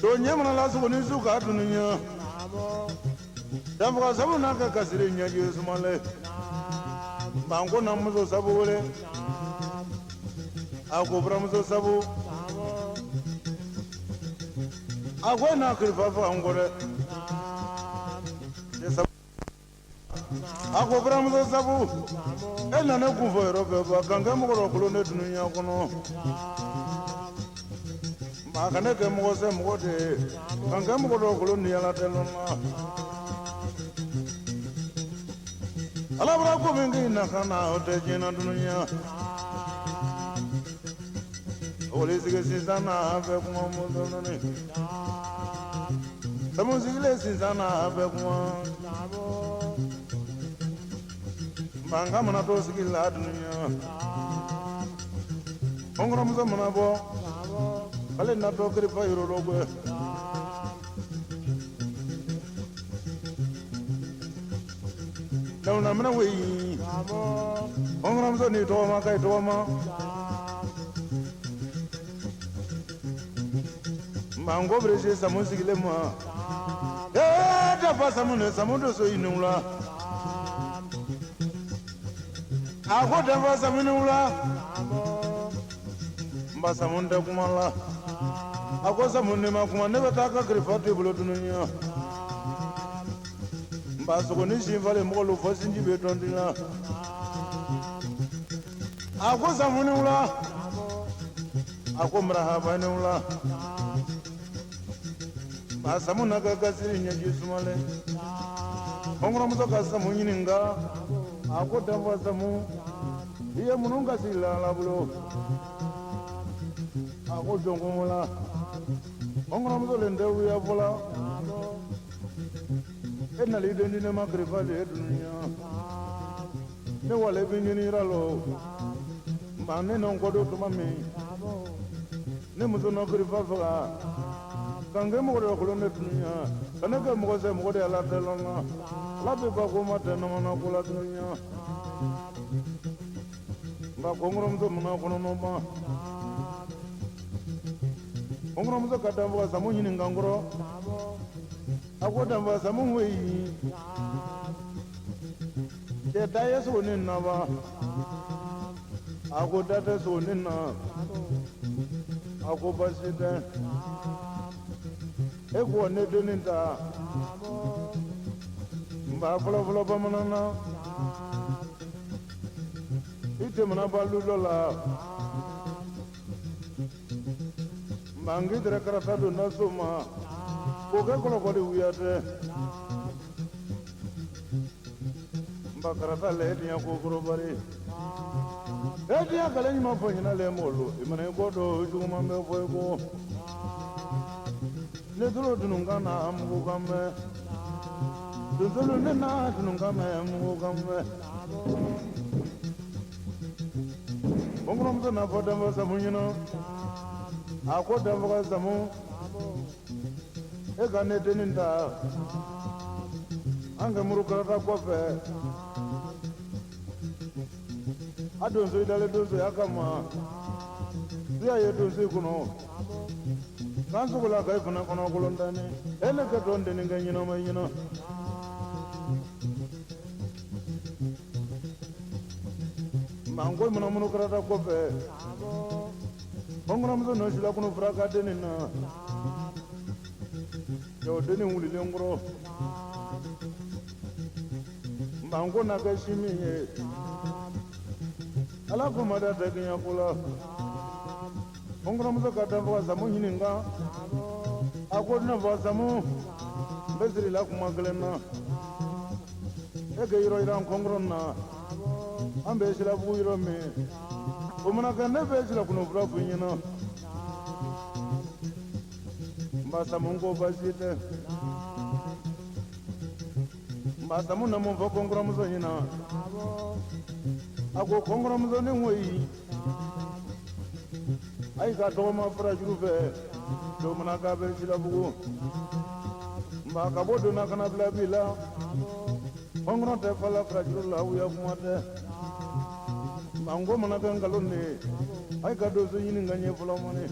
to ɲɛ mana lasogo ni su k'a tunu ɲɛ danfaga sabu n'a ka kasiri ɲɛji sumalen banko na muso sabu wele a ko buramuso sabu a ko n'a kirifa faga n kɔ dɛ. A ko buramuso sabu e na ne kun fɔ yɔrɔ bɛɛ ba ka n kɛ mɔgɔ dɔ kolon ne dunuya kɔnɔ. Maa ka ne kɛ mɔgɔ sɛ mɔgɔ de ye ka n kɛ mɔgɔ dɔ kolon ni ala tɛ lɔn na. Ala bɔra ko min k'i na ka na o tɛ diɲɛ na dunuya. O sigi sisan na a bɛ kuma mɔdɔnni. Sabu sigilen sisan na a bɛ kuma. Mankan mana to sigi la dunuya. Kɔnkɔrɔmuso mana bɔ ale natɔ kirifa yɔrɔ dɔ bɛ. Lawunaminɛ woyi. Kɔnkɔrɔmuso n'i tɔgɔma ka i tɔgɔma. Manko bere samu sigilen ma. Ee dafa samu ne samu don so i ni wula. A ko dafa samu ni wula. N ba samu tɛ kuma la. A ko samu ne ma kuma ne bɛ taa ka kirifa t'i bolo dunuya. N ba sogo ni sin falen mɔgɔ lo fɔ sinji bɛ tɔn la. A ko samu ni wula. A ko marahaba ni wula. Ba samu na ka gasiri ɲɛji sumalen. Kɔnkɔrɔmuso ka samu ɲininka. A ko danfa samu. I ye minnu kasi la ala bolo. A ko jɔnko la. Kɔnkɔrɔmuso le tɛ wuya fɔlɔ. E nali den di ne ma kirifa de ye dunuya. Ne wale bɛ ɲini yira lo. Nka ne nɔ kɔ don tuma min. Ne muso nɔ kirifa faga. Ka n kɛ mɔgɔ dɔ kolon ne dunuya. Ka ne kɛ mɔgɔ sɛ mɔgɔ de ala tɛ lɔn na. Ala bɛ ba ko ma tɛ nɔgɔna ko la dunuya. Nka kɔnkɔrɔmuso munna kɔnɔnɔ ma. Kɔnkɔrɔmuso ka danfaga samu ɲininka n kɔrɔ. A ko danfa samu woyi. Cɛ da ye sogo ni na wa. A ko da tɛ sogo ni na. A ko baasi tɛ. E ko ne dennin ta. N ba fɔlɔ fɔlɔ bamanan na. I tɛmɛna balu dɔ la. Nka n k'i tɛrɛ karata don na so ma. K'o kɛ kɔlɔkɔ de wuya tɛ. N ba karata la e diɲɛ ko korobari. E diɲɛ kale ɲuman fɔ ɲinɛ le mɔlu. I mana i kɔ don juguman bɛ fɔ i kɔ. Ne tolo dununkan na mugu kan mɛn. Donsolu ne na dununkan mɛn mugu kan mɛn. Kɔnkɔrɔmuso n'a fɔ danfa samu ɲɛna. A ko danfaga samu. E ka ne dennin ta. An kɛ muru karata kɔfɛ. A donso i dalen donso ya kama. Suya ye donso i kɔnɔ. K'an sogola ka i fana kɔnɔ kolon tani. E ne kɛ tɔn dennin kɛ ɲɛnama ɲɛna. Manko munumunu karata kɔfɛ. Kɔnkɔrɔmuso nɔ sila kunu fura ka dennin na. Cɛw dennin wulilen kɔrɔ. Manko na kɛ si min ye. Ala ko ma da tɛ diɲɛ ko la. Kɔnkɔrɔmuso ka danfaga samu ɲininka. A ko ne fa samu. N bɛ siri la kuma kelen na. E ka yɔrɔ yira n kɔnkɔrɔ na. An bɛ silabugu yɔrɔ min. O mana kɛ ne bɛ sila kunu fura f'i ɲɛna. N ba samu ko baasi tɛ. N ba samu na mun fɔ kɔnkɔrɔmuso ɲɛna. A ko kɔnkɔrɔmuso ne woyi. Ayi ka tɔgɔma farajuru fɛ. Don mana k'a bɛ silabugu. N ba ka bɔ donna kana bila bi la. Kɔnkɔrɔ tɛ fala farajuru la wuya kuma tɛ. Nka n ko mana kɛ nkalon de ye. Ayi ka donso ɲini ka ɲɛ fɔlɔ mɔni.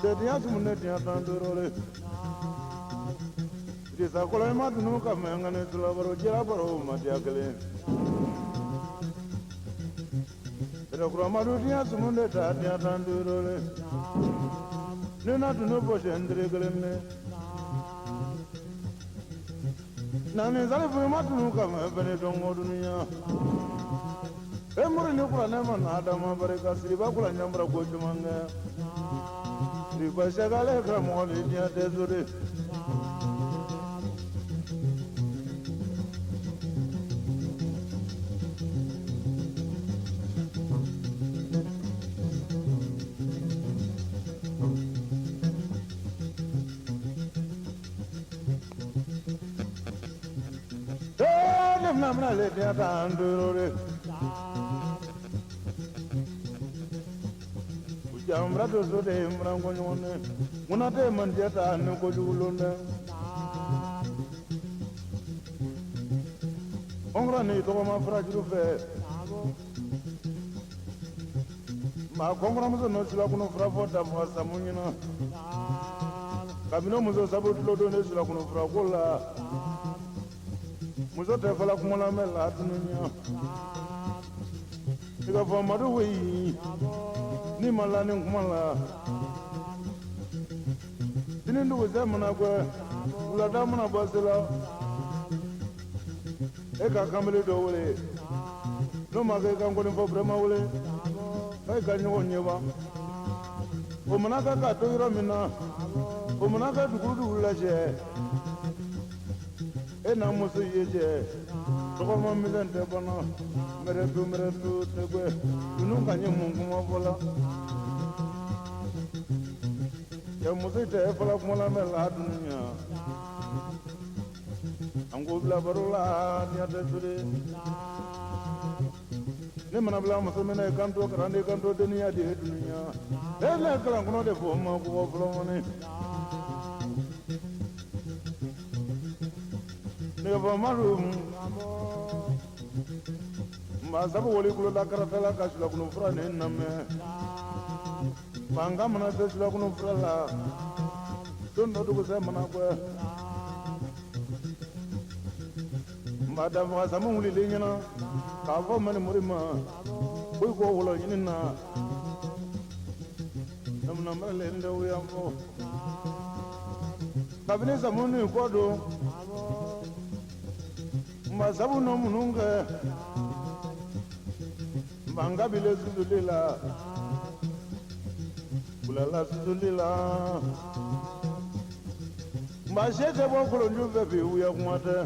Cɛ sumu ne diɲɛ tan duuru le. Disa kɔlɔ i ma dunu ka mɛn nka ne tulabaro jira baro ma diya kelen. Yɛrɛkuramadu diɲɛ sumu de ta diɲɛ tan duuru le. Ne na dunu bɔ sɛ n tere kelen ne. Nani salifu ma tunu ka mɛ fɛnɛ dɔn ko dunuya. E mori ni kuranɛ ma na adama barika siriba kula ɲambara ko caman kɛ. Siriba sɛgale karamɔgɔ ni diɲɛ tɛ so de. Ee ne bɛna bɛna le diɲɛ ta an duuru de. Jamra do so de mran ko ɲɔgɔn dɛ. Munna tɛ man diɲɛ ta ni kojugu lon dɛ. Kɔnkɔrɔ ni tɔgɔma furajuru fɛ. Maa kɔnkɔrɔmuso nɔ sulakunu fura fɔ dafa samu ɲɛna. Kabini muso sabu tulo don ne sulakunu fura ko la. Muso tɛ fɔla kuma lamɛn la dunuya. I ka fɔ madu woyi ni ma la ni kuma la. Sini dugusɛ mana gbɛ wulada mana bɔ se la. E ka kamalen dɔ wele n'o ma kɛ i ka nkɔni fɔ burama wele k'a ka ɲɔgɔn ɲɛba. O mana kɛ k'a to yɔrɔ min na o mana kɛ dugu dugu lajɛ e n'a muso ye jɛ tɔgɔma misɛn tɛ bana mɛrɛtu mɛrɛtu tɛ gbɛ ninnu ka ɲɛ mun kuma fɔ la. Cɛ muso tɛ fɔlɔ kuma lamɛn la dunuya. An k'o bila baro la diɲɛ tɛ sori. Ne mana bila muso min na i kanto kalanden kanto denniya de ye dunuya. E ne kalan kɔnɔ de fɔ ma ko fɔlɔ mɔni. Ne fɔ madu maa sabu wali kulo da karata la ka sulakunu fura ne lamɛn. Fanga mana se sulakunu fura la don dɔ dugusɛ mana gbɛ. Maa danfaga samu wulilen ɲɛna k'a fɔ mani mori ma ko i k'o wɔlɔ ɲini na. Namuna maralen tɛ wuya fɔ. Kabini samu ni kɔ don maa sabu nɔ minnu kɛ manka bile susuli la bulala susuli la maa se tɛ bɔ kolonju fɛ bi wuya kuma tɛ.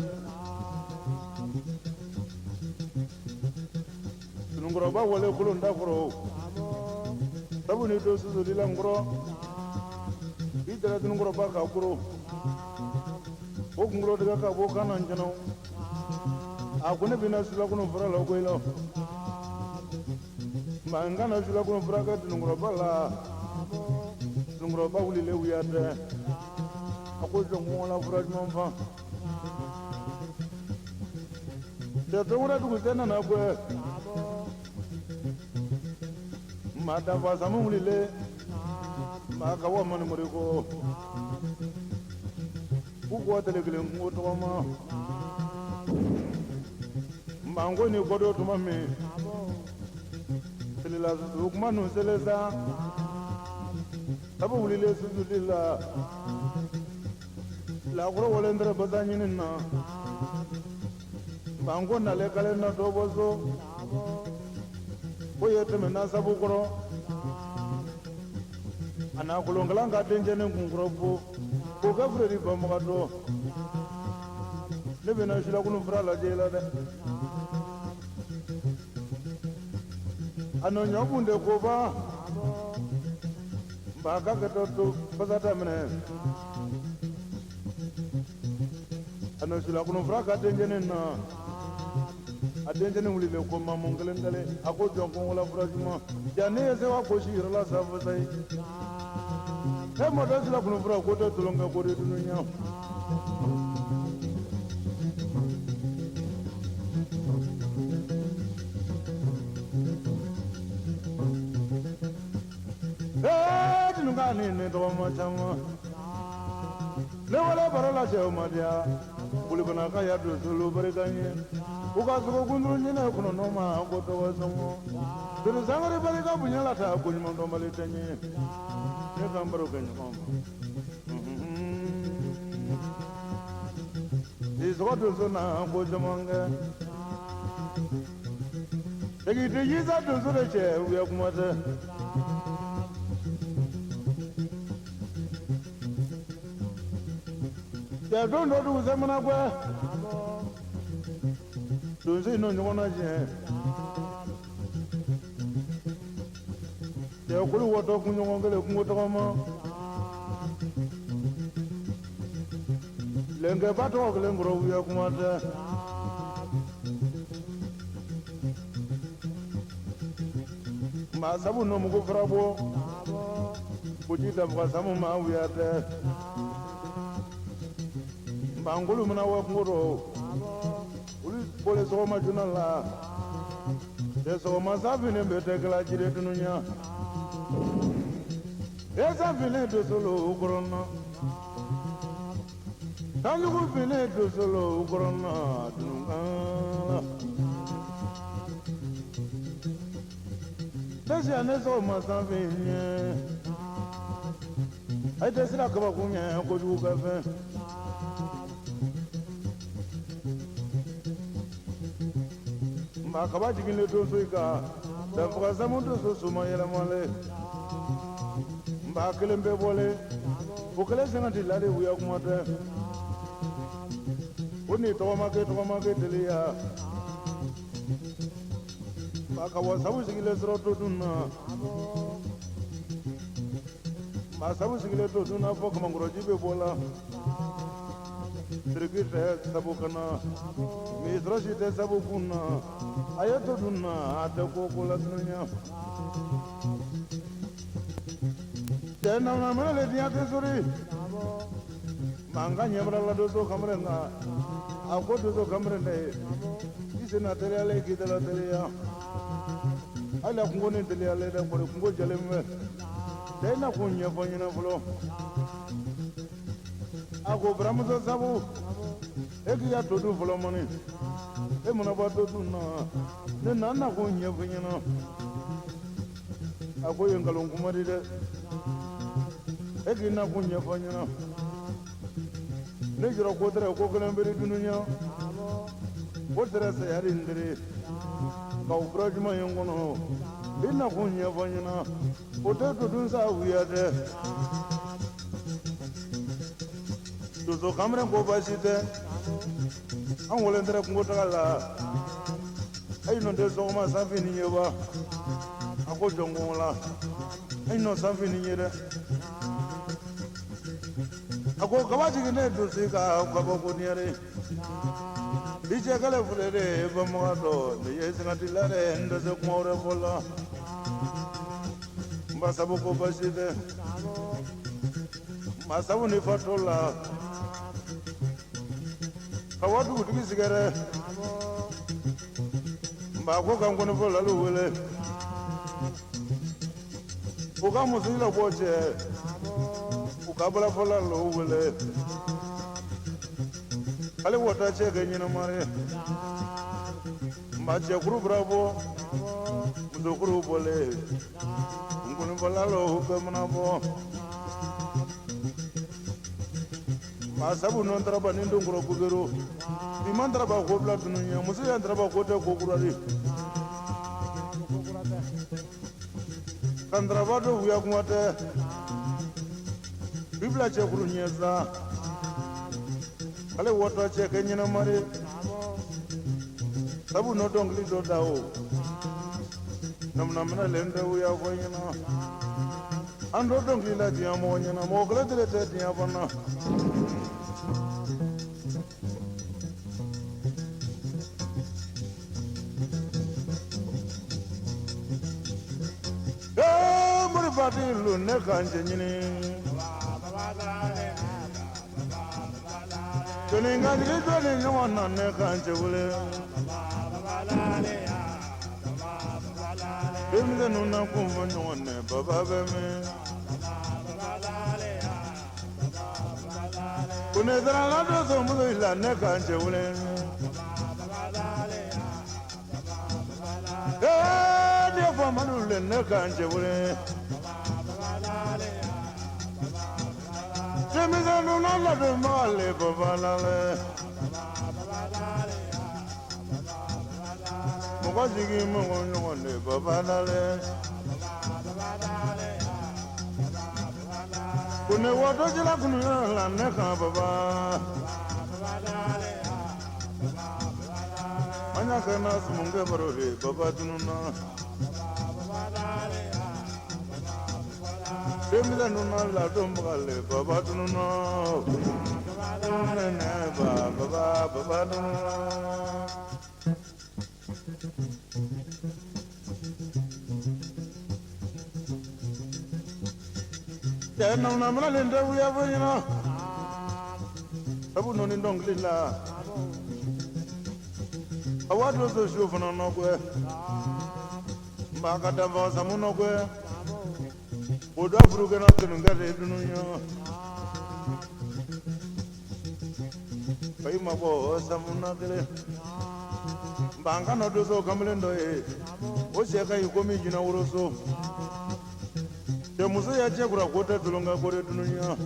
Sununkɔrɔba wale kolon da kɔrɔ sabu ni don susuli la nkɔrɔ i dara sununkɔrɔba ka koro o kunkolo tigɛ ka bɔ kan na jɛnɛ a ko ne bɛna sulakunu fura la koyi la nka n kana sulakunu fura kɛ sununkɔrɔba la sununkɔrɔba wulilen wuya tɛ a ko jɔn kɔngɔ la fura jumɛn fan cɛ tɔgɔra dugusɛ nana gbɛ maa dafa samu wulilen maa ka bɔ manimori ko k'u kɔ tele kelen kungo tɔgɔma maa ko ni kɔdɔ tuma min telela susu kuma nun sele sa sabu wulilen susuli la lakɔrɔ walen tɛrɛ basa ɲini na maa ko nale kale na dɔ bɔ so ko ye tɛmɛna sabu kɔrɔ a n'a kolonkalan ka dencɛnin kunkɔrɔ bo k'o kɛ fureri banbagatɔ ne bɛna sulakunu fura lajɛ i la dɛ a nɔ ɲɔ kun tɛ koba nka ka kɛtɔ to basa daminɛ a nɔ sulakunu fura ka dencɛnin na a dencɛnin wulilen ko mamu kelen kelen a ko jɔn kɔngɔla fura juma ja ne ye sewa gosi yɔrɔ la sa fasa ye e mɔdɔ sulakunu fura ko tɛ tolonkɛ ko de dunuya. Ee tununka ni ne tɔgɔma caman ne wale baro la cɛw ma diya bolibana ka ya don solo barika ɲɛ u ka sogo kunduru ɲinɛ kɔnɔ n'o ma ko tɔgɔ sɔngɔ doni sangare barika bonya la ta ko ɲuman dɔnbali tɛ ɲɛ ne ka n baro kɛ ɲɔgɔn ma. I sɔgɔ donso na ko caman kɛ. Jigi tɛ yisa donso de cɛ wuya kuma tɛ. Cɛ don dɔ dugu sɛ mana gwɛ. Donso in n'o ɲɔgɔn na tiɲɛ. Cɛ kulu wɔtɔ kunɲɔgɔn kelen kungo tɔgɔma. Lɛnkɛba tɔgɔ kelen kɔrɔ wuya kuma tɛ. Maa sabu n'o mugu fara bɔ. Ko ji dafaga samu ma wuya tɛ. Nba mana wa kungo rɔ. Olu bɔlen sɔgɔma joona la. Cɛ sɔgɔma sanfini bɛ tɛ kɛla jiri dunuya. E sanfini dosolo kɔrɔna. Sanjugu fini dosolo kɔrɔna dununkan. Ne siya ne sɔgɔma sanfini ɲɛ. A tɛ sira kabakun ɲɛ kojugu kɛ fɛn. Nba kaba jiginlen donso i kan. Danfaga samu donso soma yɛlɛmalen. Nba kelen bɛɛ bɔlen. O kelen sɛgɛn la de wuya kuma tɛ. O ni tɔgɔmakɛ tɔgɔmakɛ teliya. Nba ka wa sabu sigilen sɔrɔ to dun na. Nba sabu sigilen to dun na fɔ kamankɔrɔji bɛ bɔ la. Siriki tɛ sabu kana. Misɔrɔsi tɛ sabu kun na. A ye to dun na a tɛ ko ko la dunuya. Cɛ nana mɛnɛ le diɲɛ tɛ sori. Mankan ɲɛbara la donso kamalen na. A ko donso kamalen dɛ. I senna teliyalen k'i dala teliya. Hali a kungo ni teliyalen dɛ kɔri kungo jalen bɛ. Cɛ i na kun ɲɛfɔ ɲɛna fɔlɔ. A ko buramuso sabu. E k'i ka to dun fɔlɔ mɔni. E mana bɔ to dun na. Ne na na kun ɲɛfɔ ɲɛna. A ko ye nkalon kuma di dɛ. E k'i na kun ɲɛfɔ ɲɛna. Ne jɔrɔ ko tɛrɛ ko kelen bere dunuya. O tɛrɛ saya de n tere. Nka o fura juma ye n kɔnɔ. I na kun ɲɛfɔ ɲɛna. O tɛ to dun sa wuya dɛ. Donso kamalen ko baasi tɛ. An walen tɛrɛ kungo taga la. Ayi nɔ tɛ sɔgɔma sanfɛ ni ye wa. A ko jɔn kɔngɔ la. Ayi nɔ sanfɛ ni ye dɛ. A ko kaba jigin ne donso ka kabako niyare. I cɛ kɛlɛ filɛ de bamabatɔ ne ye sɛgɛntila dɛ n tɛ se kuma wɛrɛ fɔ la. N ba sabu ko baasi tɛ. Maa sabu ni fatɔ la. Ka wa dugutigi sigɛrɛ. N ba ko ka n kɔnifɔ lalu wele. U ka muso la bɔ cɛ. U ka balafɔla lo wele. Ale wɔta cɛ kɛ ɲɛnamare. N ba cɛkuru bara bɔ. Musokuru bɔlen. N kɔnifɔla lo bɛɛ mana bɔ. Maa sabu nɔ daraba ni don kɔrɔ kogero. Bi man daraba ko bila dunuya. Muso ya daraba ko tɛ ko kura de. Kan daraba dɔ wuya kuma tɛ. Bi bila cɛkuru ɲɛ sa. Ale wɔtɔ cɛ kɛ ɲɛnamare. Sabu nɔ dɔnkili dɔ da o. Namunamina le n tɛ wuya fɔ ɲɛna. An dɔ dɔnkili la diɲɛ mɔgɔ ɲɛna. Mɔgɔ kelen tɛ tɛ diɲɛ fana. Ee morifatilu ne ka n cɛ ɲini. Jɔnni jɔnni ɲɔgɔn na ne ka n cɛ wele. Denmisɛnninw na kun fɔ ɲɔgɔn nɛ baba bɛ min. Ko ne taara la donso muso in la ne ka n cɛ wele. Ee ne famadu le ne ka n cɛ wele. Denmisɛnninw na ladon le baba la lɛ. Mɔgɔ sigi mɔgɔ ɲɔgɔn de baba dalen. Ko ne watɔ jila kunuya la ne kan baba. An y'a kɛ na sumunkɛ baro de baba tununna. Denmisɛnninw na ladonbaga le baba tununna. Nɛnɛ ba baba baba tununna. Cɛ naminalen tɛ wuya fɔ ɲɛna. Sabu nɔ ni dɔnkili la. A waati so su fana nɔgɔ. N b'a ka danfa samu nɔgɔ. O da furukɛnɛ kenunkɛ de dunuya. Ayi ma bɔ samu na kelen. Nka an ka nɔ donso kamalen dɔ ye. O cɛ ka ɲi komi jinɛ woroso. Cɛ muso ya cɛ kura ko tɛ tulonkɛ ko de dunuya.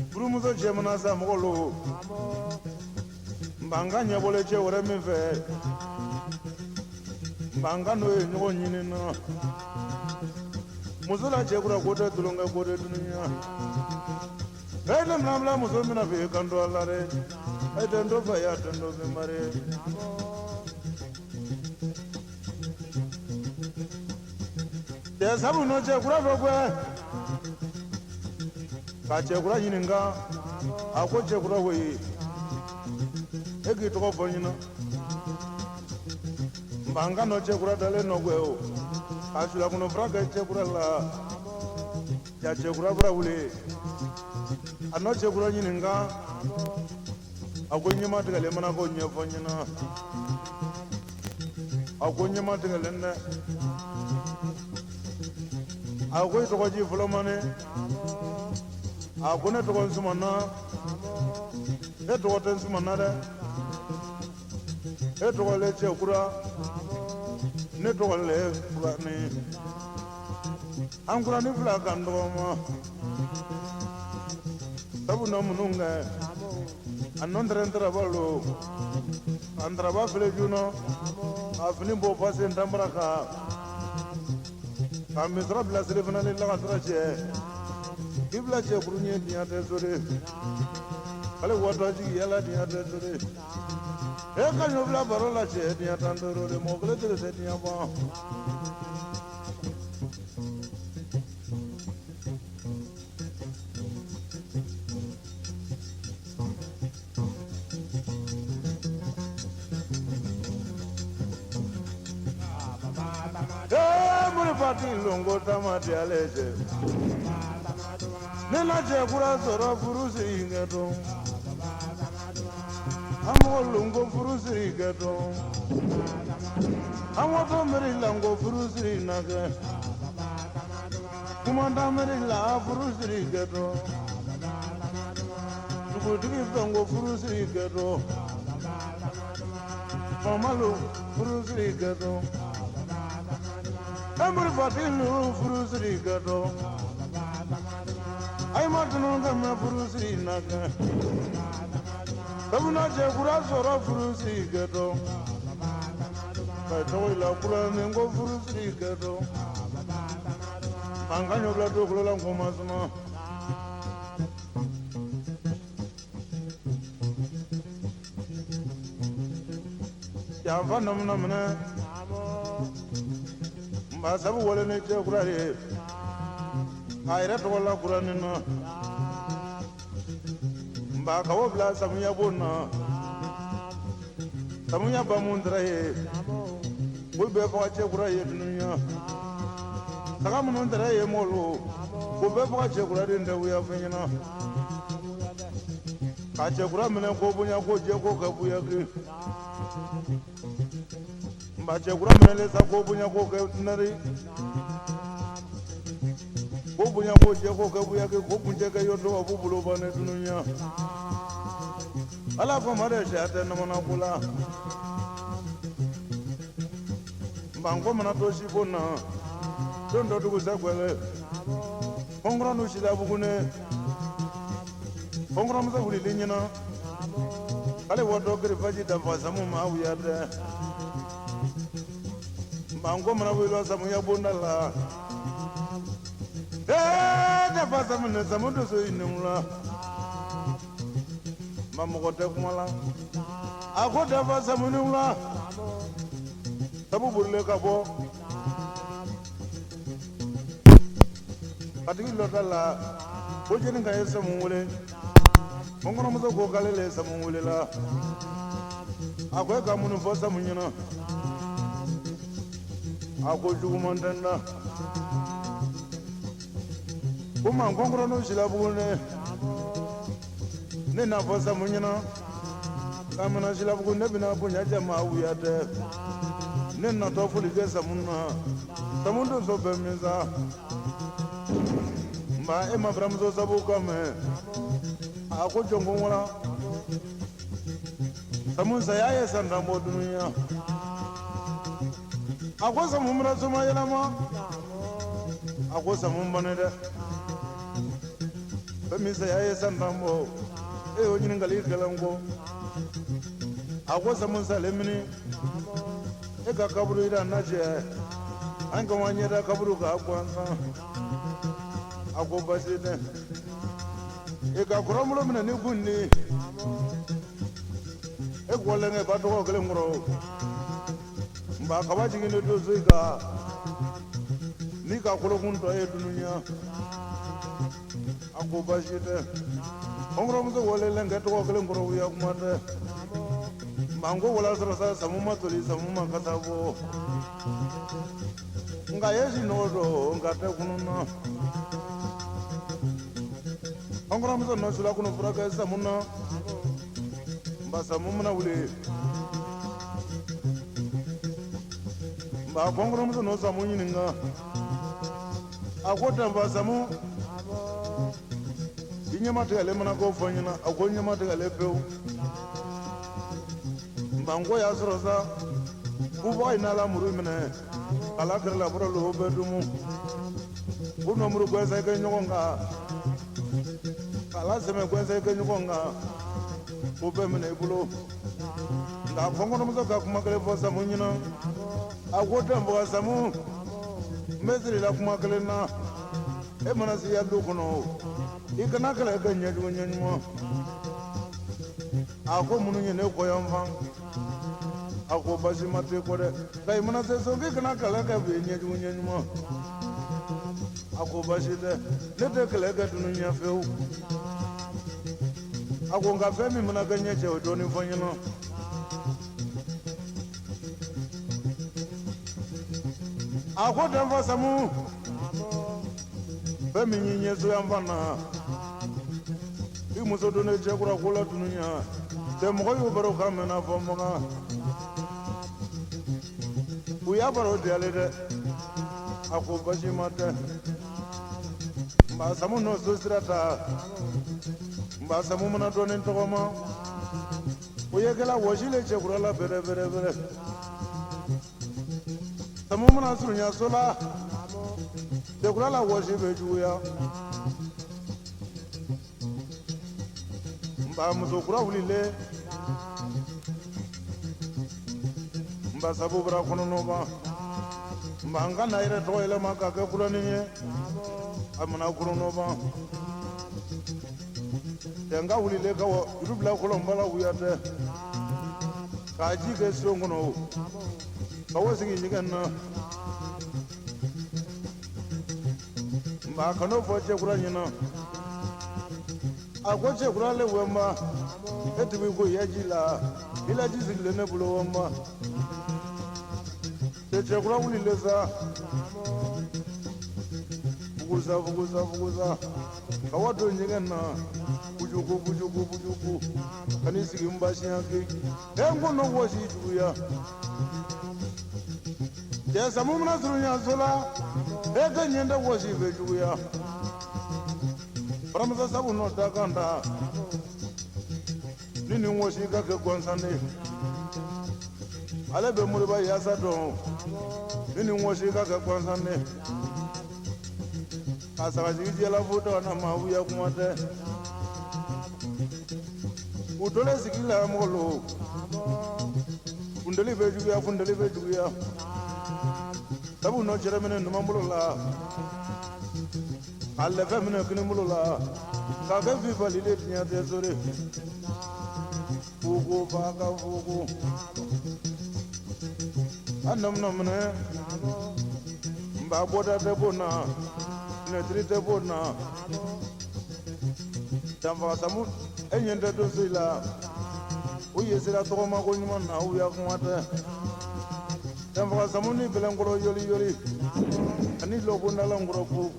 Furumuso cɛ mana sa mɔgɔ lo. Nka an ka ɲɛbɔlen cɛ wɛrɛ min fɛ. Nka an ka n'o ye ɲɔgɔn ɲini na. Muso la cɛ kura ko tɛ tulonkɛ ko de dunuya. E ne mina bila muso min na f'i kan to a la dɛ. E tɛ n to fa ya tɛ n to fɛn ba dɛ. Cɛ sabu n'o cɛ kura fɛ koyi. Ka cɛkura ɲininka a ko cɛkura koyi e k'i tɔgɔ fɔ n ɲɛna nka an ka nɔ cɛkura dalen nɔ koyi o ka sulakunɔ fura kɛ cɛkura la ja cɛkura bɔra wuli a nɔ cɛkura ɲininka a ko ɲɛma tigɛlen mana ko ɲɛfɔ n ɲɛna a ko ɲɛma tigɛlen dɛ a ko i tɔgɔ ji fɔlɔ ma ne a ko ne tɔgɔ Sumana e tɔgɔ tɛ Sumana dɛ e tɔgɔ le Cɛkura ne tɔgɔ le Kurani an kurani fila kan tɔgɔ ma sabu na minnu kɛ a nɔ tɛrɛ taraba lo an taraba filɛ joona a fini bɔ pase n tanbara kan ka misira bila selifana ni lagansara cɛ k'i bila cɛkuru ɲɛ diɲɛ tɛ so de ale watɔ jigi yala diɲɛ tɛ so de e ka ɲɔ bila baro la cɛ diɲɛ tan duuru de mɔgɔ kelen tɛ se diɲɛ ban. Mori longo tama di ale cɛ ne na cɛ kura sɔrɔ furu siri kɛ dɔn an mɔgɔ longo furu siri kɛ dɔn an wato miiri lango furu siri na kɛ kumanda miiri la furu siri kɛ dɔn dugutigi fɛn ko furu siri kɛ dɔn faamalu furu siri kɛ dɔn emori fatilu furu siri kɛ dɔn ayi ma tunu kɛmɛ furu siri na kɛ sabula cɛ kura sɔrɔ furu siri kɛ dɔn ka tɔgɔ la kura min ko furu siri kɛ dɔn an ka ɲɔ bila dugukolo la ko ma suma. Janfa nɔmina minɛ nba sabu wale ni cɛ kura ye k'a yɛrɛ tɔgɔ la kura nin na nba ka o bila samiya bon na samiya ba mun tɛrɛ ye o bɛɛ faga cɛ kura ye dunuya saga minnu tɛrɛ ye mɔlu o bɛɛ faga cɛ kura den tɛ wuya fɛn ɲɛna ka cɛkura minɛ ko bonya ko jɛ ko kɛ buyaki nba cɛkura minɛlen sa ko bonya ko kɛ nari ko bonya ko jɛ ko kɛ buyaki ko kuncɛ kɛ yɔrɔ dɔ b'u bolo ban ne dunuya ala ko ma de sɛ tɛ namana ko la nba n ko mana to si ko na don dɔ dugu sɛ gwɛlɛ kɔnkɔrɔ n'u sila bugune kɔnkɔrɔmuso wulili ɲɛna. Ale watɔ girifaji dafa samu ma wuya dɛ nka ko mana wuli samuya bonda la ee dafa samu ne samu dusu i la ma mɔgɔ tɛ kuma la a ko dafa samu ni la sabu bolilen ka bɔ a tigi lɔta la ko jeni ka ye samu wele n kɔnɔmuso ko k'ale le ye samu wele la a ko e ka mun fɔ samu ɲɛna a ko juguman tɛ n na ko ma kɔnkɔrɔnin silabugu ne ne n'a fɔ samu ɲɛna k'a mana silabugu ne bɛna bonya jɛ maa wuya tɛ ne natɔ foli kɛ samu na samu donso bɛ min sa nba e ma baramuso sabu kan mɛn a ko jɔn ko wala samu saya ye san tan bɔ dunuya a ko samu bɛna soma yɛlɛma a ko samu bane dɛ fɛn min saya ye san tan bɔ e y'o ɲininkali gɛlɛn ko a ko samu salen mini e ka kaburu yira n na cɛ an ka wa ɲɛda kaburu k'a gansan a ko basi tɛ e ka kɔrɔbolo minɛ ni kun ni e kɔlɛnkɛ ba tɔgɔ kelen kɔrɔ nba kaba jigin ne don so i kan n'i ka kolokun tɔ ye dunuya a ko basi tɛ kɔnkɔrɔmuso walelen kɛ tɔgɔ kelen kɔrɔ wuya kuma tɛ nba n ko wala sɔrɔ sa samu ma toli samu ma kasa bɔ nka ye si nɔgɔ don nka tɛ kunun na kɔnkɔrɔmuso nɔ sula kunu furakɛ samu na nba samu mana wuli nba kɔnkɔrɔmuso nɔ samu ɲininka a ko danfa samu i ɲɛma tigɛlen mana ko fɔ n ɲɛna a ko ɲɛma tigɛlen pewu nba n ko y'a sɔrɔ sa bubaga in n'ala muru minɛ ala kɛrɛ la bɔra lo bɛɛ dumu u nɔ muru gɛnsɛn kɛ ɲɔgɔn kan k'ala sɛmɛ gɛnsɛn kɛ ɲɔgɔn kan k'o bɛɛ minɛ i bolo nka kɔnkɔnɔmuso ka kuma kelen fɔ samu ɲɛna a ko danfaga samu n bɛ siri la kuma kelen na e mana se ya du kɔnɔ i kana kɛlɛ kɛ ɲɛjugu ɲɛɲuman a ko minnu ye ne kɔyanfan a ko basi ma tɛ kɔ dɛ nka i mana se so k'i kana kɛlɛ kɛ bi ɲɛjugu ɲɛɲuman a ko basi tɛ ne tɛ kɛlɛ kɛ dunu ɲɛ fewu a ko nka fɛn min mana kɛ ɲɛ cɛ o dɔɔnin fɔ n ɲɛna a ko danfa samu fɛn min y'i ɲɛ so yan fan na i muso donnen cɛkura ko la dunuya cɛ mɔgɔ y'o baro kan mɛnna fɔ makan u y'a baro diyalen dɛ a ko basi ma tɛ nba samu n'o so sira ta nba samu mana dɔɔnin tɔgɔma o ye kɛla wɔsi le cɛkura la bɛrɛ bɛrɛ bɛrɛ samu mana surunya so la cɛkura la wɔsi bɛ juguya nba muso kura wulilen nba sabu bara kɔnɔnɔba nba n ka na yɛrɛ tɔgɔ yɛlɛma ka kɛ kuranin ye a mana kɔnɔnɔba cɛ n ka wulilen ka wɔ juru bila kɔlɔnba la wuya tɛ k'a ji kɛ son kɔnɔ o ka wɔ sigi ɲɛgɛn na nba kan'o fɔ cɛkura ɲɛna a ko cɛkura le wɛnba e tigi ko yaji la i laji sigilen ne bolo wɛnba cɛ cɛkura wulilen sa fugusa fugusa fugusa ka wa don ɲɛgɛn na bujugu bujugu bujugu ka n'i sigi n ba siɲɛ ke e n ko n'o wɔsi juguya cɛ samu mana surunya so la e ka ɲɛ tɛ wɔsi bɛ juguya baramasa sabu n'o da kan ta ni nin wɔsi ka kɛ gansan de ale bɛ moriba yaasa dɔn ni nin wɔsi ka kɛ gansan de ka sagasigi jɛla fo na ma wuya kuma tɛ. U tolen sigi la mɔgɔ lo funteni bɛ juguya funteni bɛ juguya sabu nɔ cɛrɛ minɛ numan bolo la a lɛfɛ minɛ kini bolo la k'a kɛ fifali de diɲɛ tɛ sore fugu fa ka fugu a nɔminɛ minɛ n ba bɔda tɛ bon na finɛtiri tɛ bon na danfaga samu e ɲɛ tɛ donso i la u ye sira tɔgɔma ko ɲuman na u ya kuma tɛ danfaga samu ni bɛlɛnkɔrɔ yoli yoli ani lɔbondalankɔrɔ fu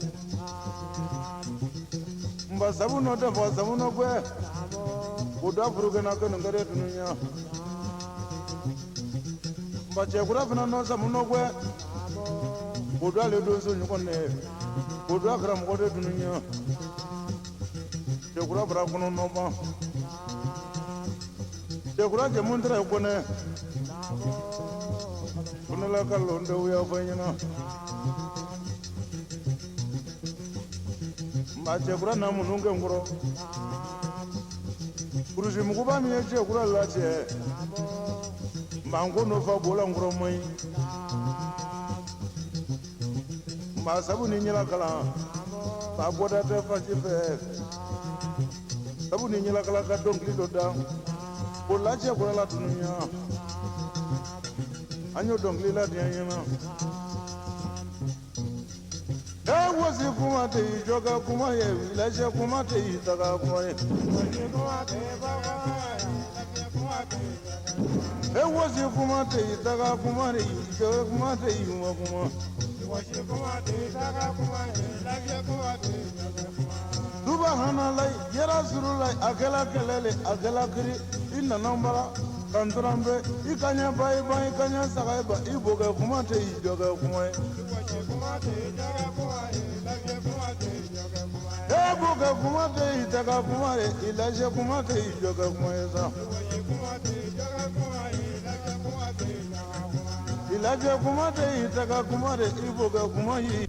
nba sabu nɔ danfaga samu nɔ gwɛ o da furukɛna kɛ nin kɛrɛ dunuya nba cɛkura fana nɔ samu nɔ gwɛ o do ale donso ɲɔgɔn dɛ o do a karamɔgɔ de dunuya cɛkura bara kɔnɔ nɔba cɛkura jamu tɛrɛ kɔnɛ kɔnɛla ka lɔn tɛ wuya fɔ ɲɛna nba cɛkura na minnu kɛ n kɔrɔ kurusi muguba min ye cɛkura lacɛ nba n ko n'o fa bɔla n kɔrɔ man ɲi nba sabu ni ɲɛla kalan ba bɔda tɛ fasi fɛ sabu ni ɲɛla kalan ka dɔnkili dɔ da o lajɛ kura la dunuya an y'o dɔnkili la diɲɛ ɲɛna e wɔsi kuma tɛ i jɔkɛ kuma ye lajɛ kuma tɛ i taga kuma ye e wɔsi kuma tɛ i taga kuma ye jɔkɛ kuma tɛ i ma kuma duba hanalayi yɛrɛ surulayi a kɛla kɛlɛ le a kɛla kiri i nana n bara ka n tora n fɛ i ka ɲɛ ba i ban i ka ɲɛ saga i ba i bokɛ kuma tɛ i jɔkɛ kuma ye e bokɛ kuma tɛ i taga kuma ye i lajɛ kuma tɛ i jɔkɛ kuma ye sa i lajɛ kuma tɛ i taga kuma de i bokɛ kuma ye.